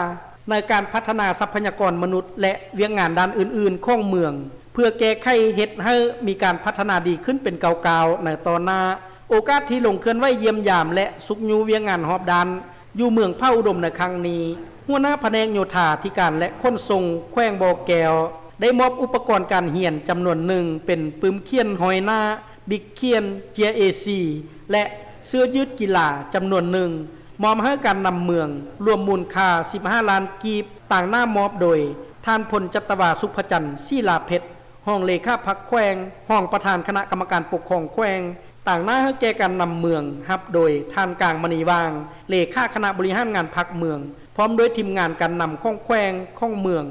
ໃນການພັດທະນາຊັບພະຍາກອນມະນຸດ ແລະ ວຽກງານດ້ານອື່ນໆຂອງເມືອງ ເພື່ອແກ້ໄຂເຮັດໃຫ້ມີການພັດທະນາດີຂຶ້ນເປັນກ້າວໆໃນຕໍ່ໜ້າ. ໂອກາດທີ່ລົງເຄື່ອນໄຫວຢ້ຽມຢາມ ແລະ ຊຸກຍູ້ວຽກງານຮອບດ້ານຢູ່ເມືອງຜາອຸດົມໃນຄັ້ງນີ້, ຫົວໜ້າພະແນກໂຍທາທິການ ແລະ ຂົນສົ່ງແຂວງບໍ່ແກ້ວ ໄດ້ມອບອຸປະກອນການຮຽນຈຳນວນໜຶ່ງ ເປັນປຶ້ມຂຽນຫ້ອຍໜ້າ, ບິກຂຽນ, ເຈ້ຍເອສີ່ ແລະ ເສື້ອຢືດກິລາຈຳນວນໜຶ່ງ ມອບໃຫ້ການນຳເມືອງ ລວມມູນຄ່າສິບຫ້າລ້ານກີບ, ຕາງໜ້າມອບໂດຍທ່ານ ພົນຈັດຕະວາ ສຸພະຈັນ ສີລາເພັດ ຮອງເລຂາພັກແຂວງ, ຮອງປະທານຄະນະກຳມະການປົກຄອງແຂວງ, ຕາງໜ້າໃຫ້ແກ່ການນຳເມືອງ ຮັບໂດຍທ່ານ ກາງ ມະນີຫວ່າງ ເລຂາຄະນະບໍລິຫານງານພັກເມືອງ ພ້ອມດ້ວຍທີມງານການນຳຂອງແຂວງ, ຂອງເມືອງ.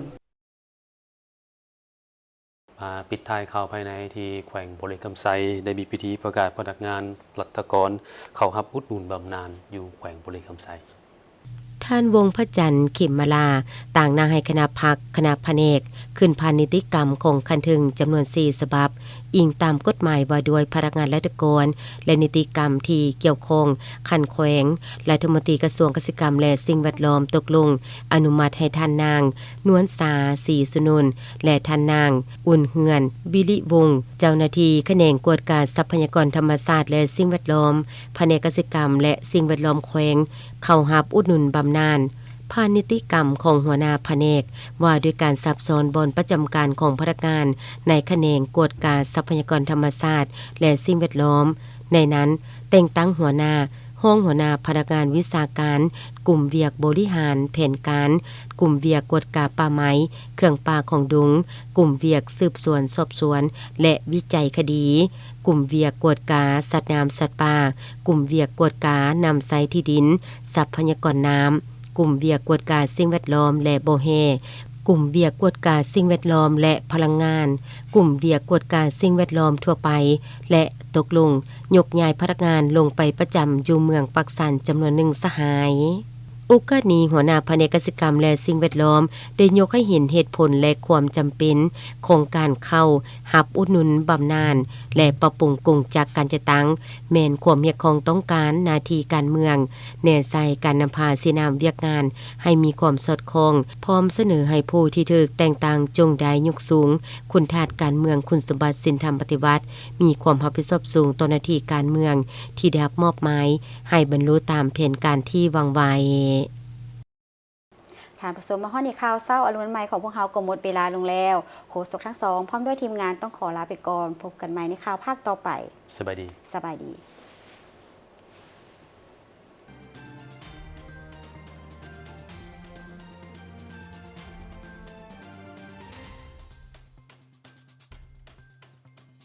ມາປິດທ້າຍຂ່າວພາຍໃນທີ່ແຂວງບໍລິຄຳໄຊ ໄດ້ມີພິທີປະກາດພະນັກງານລັດຖະກອນເຂົ້າຮັບອຸດໜູນບຳນານຢູ່ແຂວງບໍລິຄຳໄຊ. ທ່ານ ວົງພະຈັນ ເຂັມມາລາ ຕາງໜ້າໃຫ້ຄະນະພັກ, ຄະນະພະແນກ ຂຶ້ນຜ່ານນິຕິກຳຂອງຂັ້ນເທິງຈຳນວນສີ່ສະບັບ, ອີງຕາມກົດໝາຍວ່າດ້ວຍພະນັກງານລັດຖະກອນ ແລະ ນິຕິກຳທີ່ກ່ຽວຂ້ອງຂັ້ນແຂວງ, ລັດຖະມົນຕີກະຊວງກະສິກຳ ແລະ ສິ່ງແວດລ້ອມຕົກລົງອະນຸມັດໃຫ້ທ່ານນາງ ນວນສາ ສີສຸນົນ ແລະ ທ່ານນາງ ອຸ່ນເຮືອນ ວິລິວົງ ເຈົ້າໜ້າທີ່ຂະແໜງກວດກາຊັບພະຍາກອນທຳມະຊາດ ແລະ ສິ່ງແວດລ້ອມ, ພະແນກກະສິກຳ ແລະ ສິ່ງແວດລ້ອມແຂວງ ເຂົ້າຮັບອຸດໜູນບຳນານ ຜ່ານນິຕິກຳຂອງຫົວໜ້າພະແນກວ່າດ້ວຍການຊັບຊ້ອນບ່ອນປະຈຳການຂອງພະນັກງານໃນຂະແໜງກວດກາຊັບພະຍາກອນທຳມະຊາດ ແລະ ສິ່ງແວດລ້ອມ, ໃນນັ້ນແຕ່ງຕັ້ງຫົວໜ້າ, ຮອງຫົວໜ້າພະນັກງານວິຊາການ, ກຸ່ມວຽກບໍລິຫານແຜນການ, ກຸ່ມວຽກກວດກາປ່າໄມ້, ເຄື່ອງປ່າຂອງດົງ, ກຸ່ມວຽກສືບສວນສອບສວນ ແລະ ວິໄຈຄະດີ, ກຸ່ມວຽກກວດກາສັດນ້ຳສັດປ່າ, ກຸ່ມວຽກກວດການ້ຳໃຊ້ທີ່ດິນ, ຊັບພະຍາກອນນ້ຳ, ກຸ່ມວຽກກວດກາສິ່ງແວດລ້ອມ ແລະ ບໍ່ແຮ່, ກຸ່ມວຽກກວດກາສິ່ງແວດລ້ອມ ແລະ ພະລັງງານ, ກຸ່ມວຽກກວດກາສິ່ງແວດລ້ອມທົ່ວໄປ ແລະ ຕົກລົງຍົກຍ້າຍພະນັກງານລົງໄປປະຈຳຢູ່ເມືອງປາກຊັນຈຳນວນໜຶ່ງສະຫາຍ. ໂອກາດນີ້, ຫົວໜ້າພະແນກກະສິກຳ ແລະ ສິ່ງແວດລ້ອມ ໄດ້ຍົກໃຫ້ເຫັນເຫດຜົນ ແລະ ຄວາມຈຳເປັນຂອງການເຂົ້າຮັບອຸດໜູນບຳນານ ແລະ ປັບປຸງກົງຈັກການຈັດຕັ້ງ ແມ່ນຄວາມຮຽກຮ້ອງຕ້ອງການໜ້າທີ່ການເມືອງ, ແນໃສ່ການນຳພາຊີ້ນຳວຽກງານໃຫ້ມີຄວາມສອດຄ່ອງ, ພ້ອມສະເໜີໃຫ້ຜູ້ທີ່ຖືກແຕ່ງຕັ້ງຈົ່ງໄດ້ຍົກສູງຄຸນທາດການເມືອງ, ຄຸນສົມບັດ, ສິນທຳປະຕິວັດ, ມີຄວາມຮັບຜິດຊອບສູງຕໍ່ໜ້າທີ່ການເມືອງທີ່ໄດ້ຮັບມອບໝາຍ ໃຫ້ບັນລຸຕາມແຜນການທີ່ວາງໄວ້. ທ່ານຜູ້ຊົມ, ມາຮອດນີ້ ຂ່າວເຊົ້າອາລຸນໃໝ່ຂອງພວກເຮົາກໍໝົດເວລາລົງແລ້ວ. ໂຄສົກທັງສອງ ພ້ອມດ້ວຍທີມງານຕ້ອງຂໍລາໄປກ່ອນ. ພົບກັນໃໝ່ໃນຂ່າວພາກຕໍ່ໄປ. ສະບາຍດີ. ສະບາຍດີ.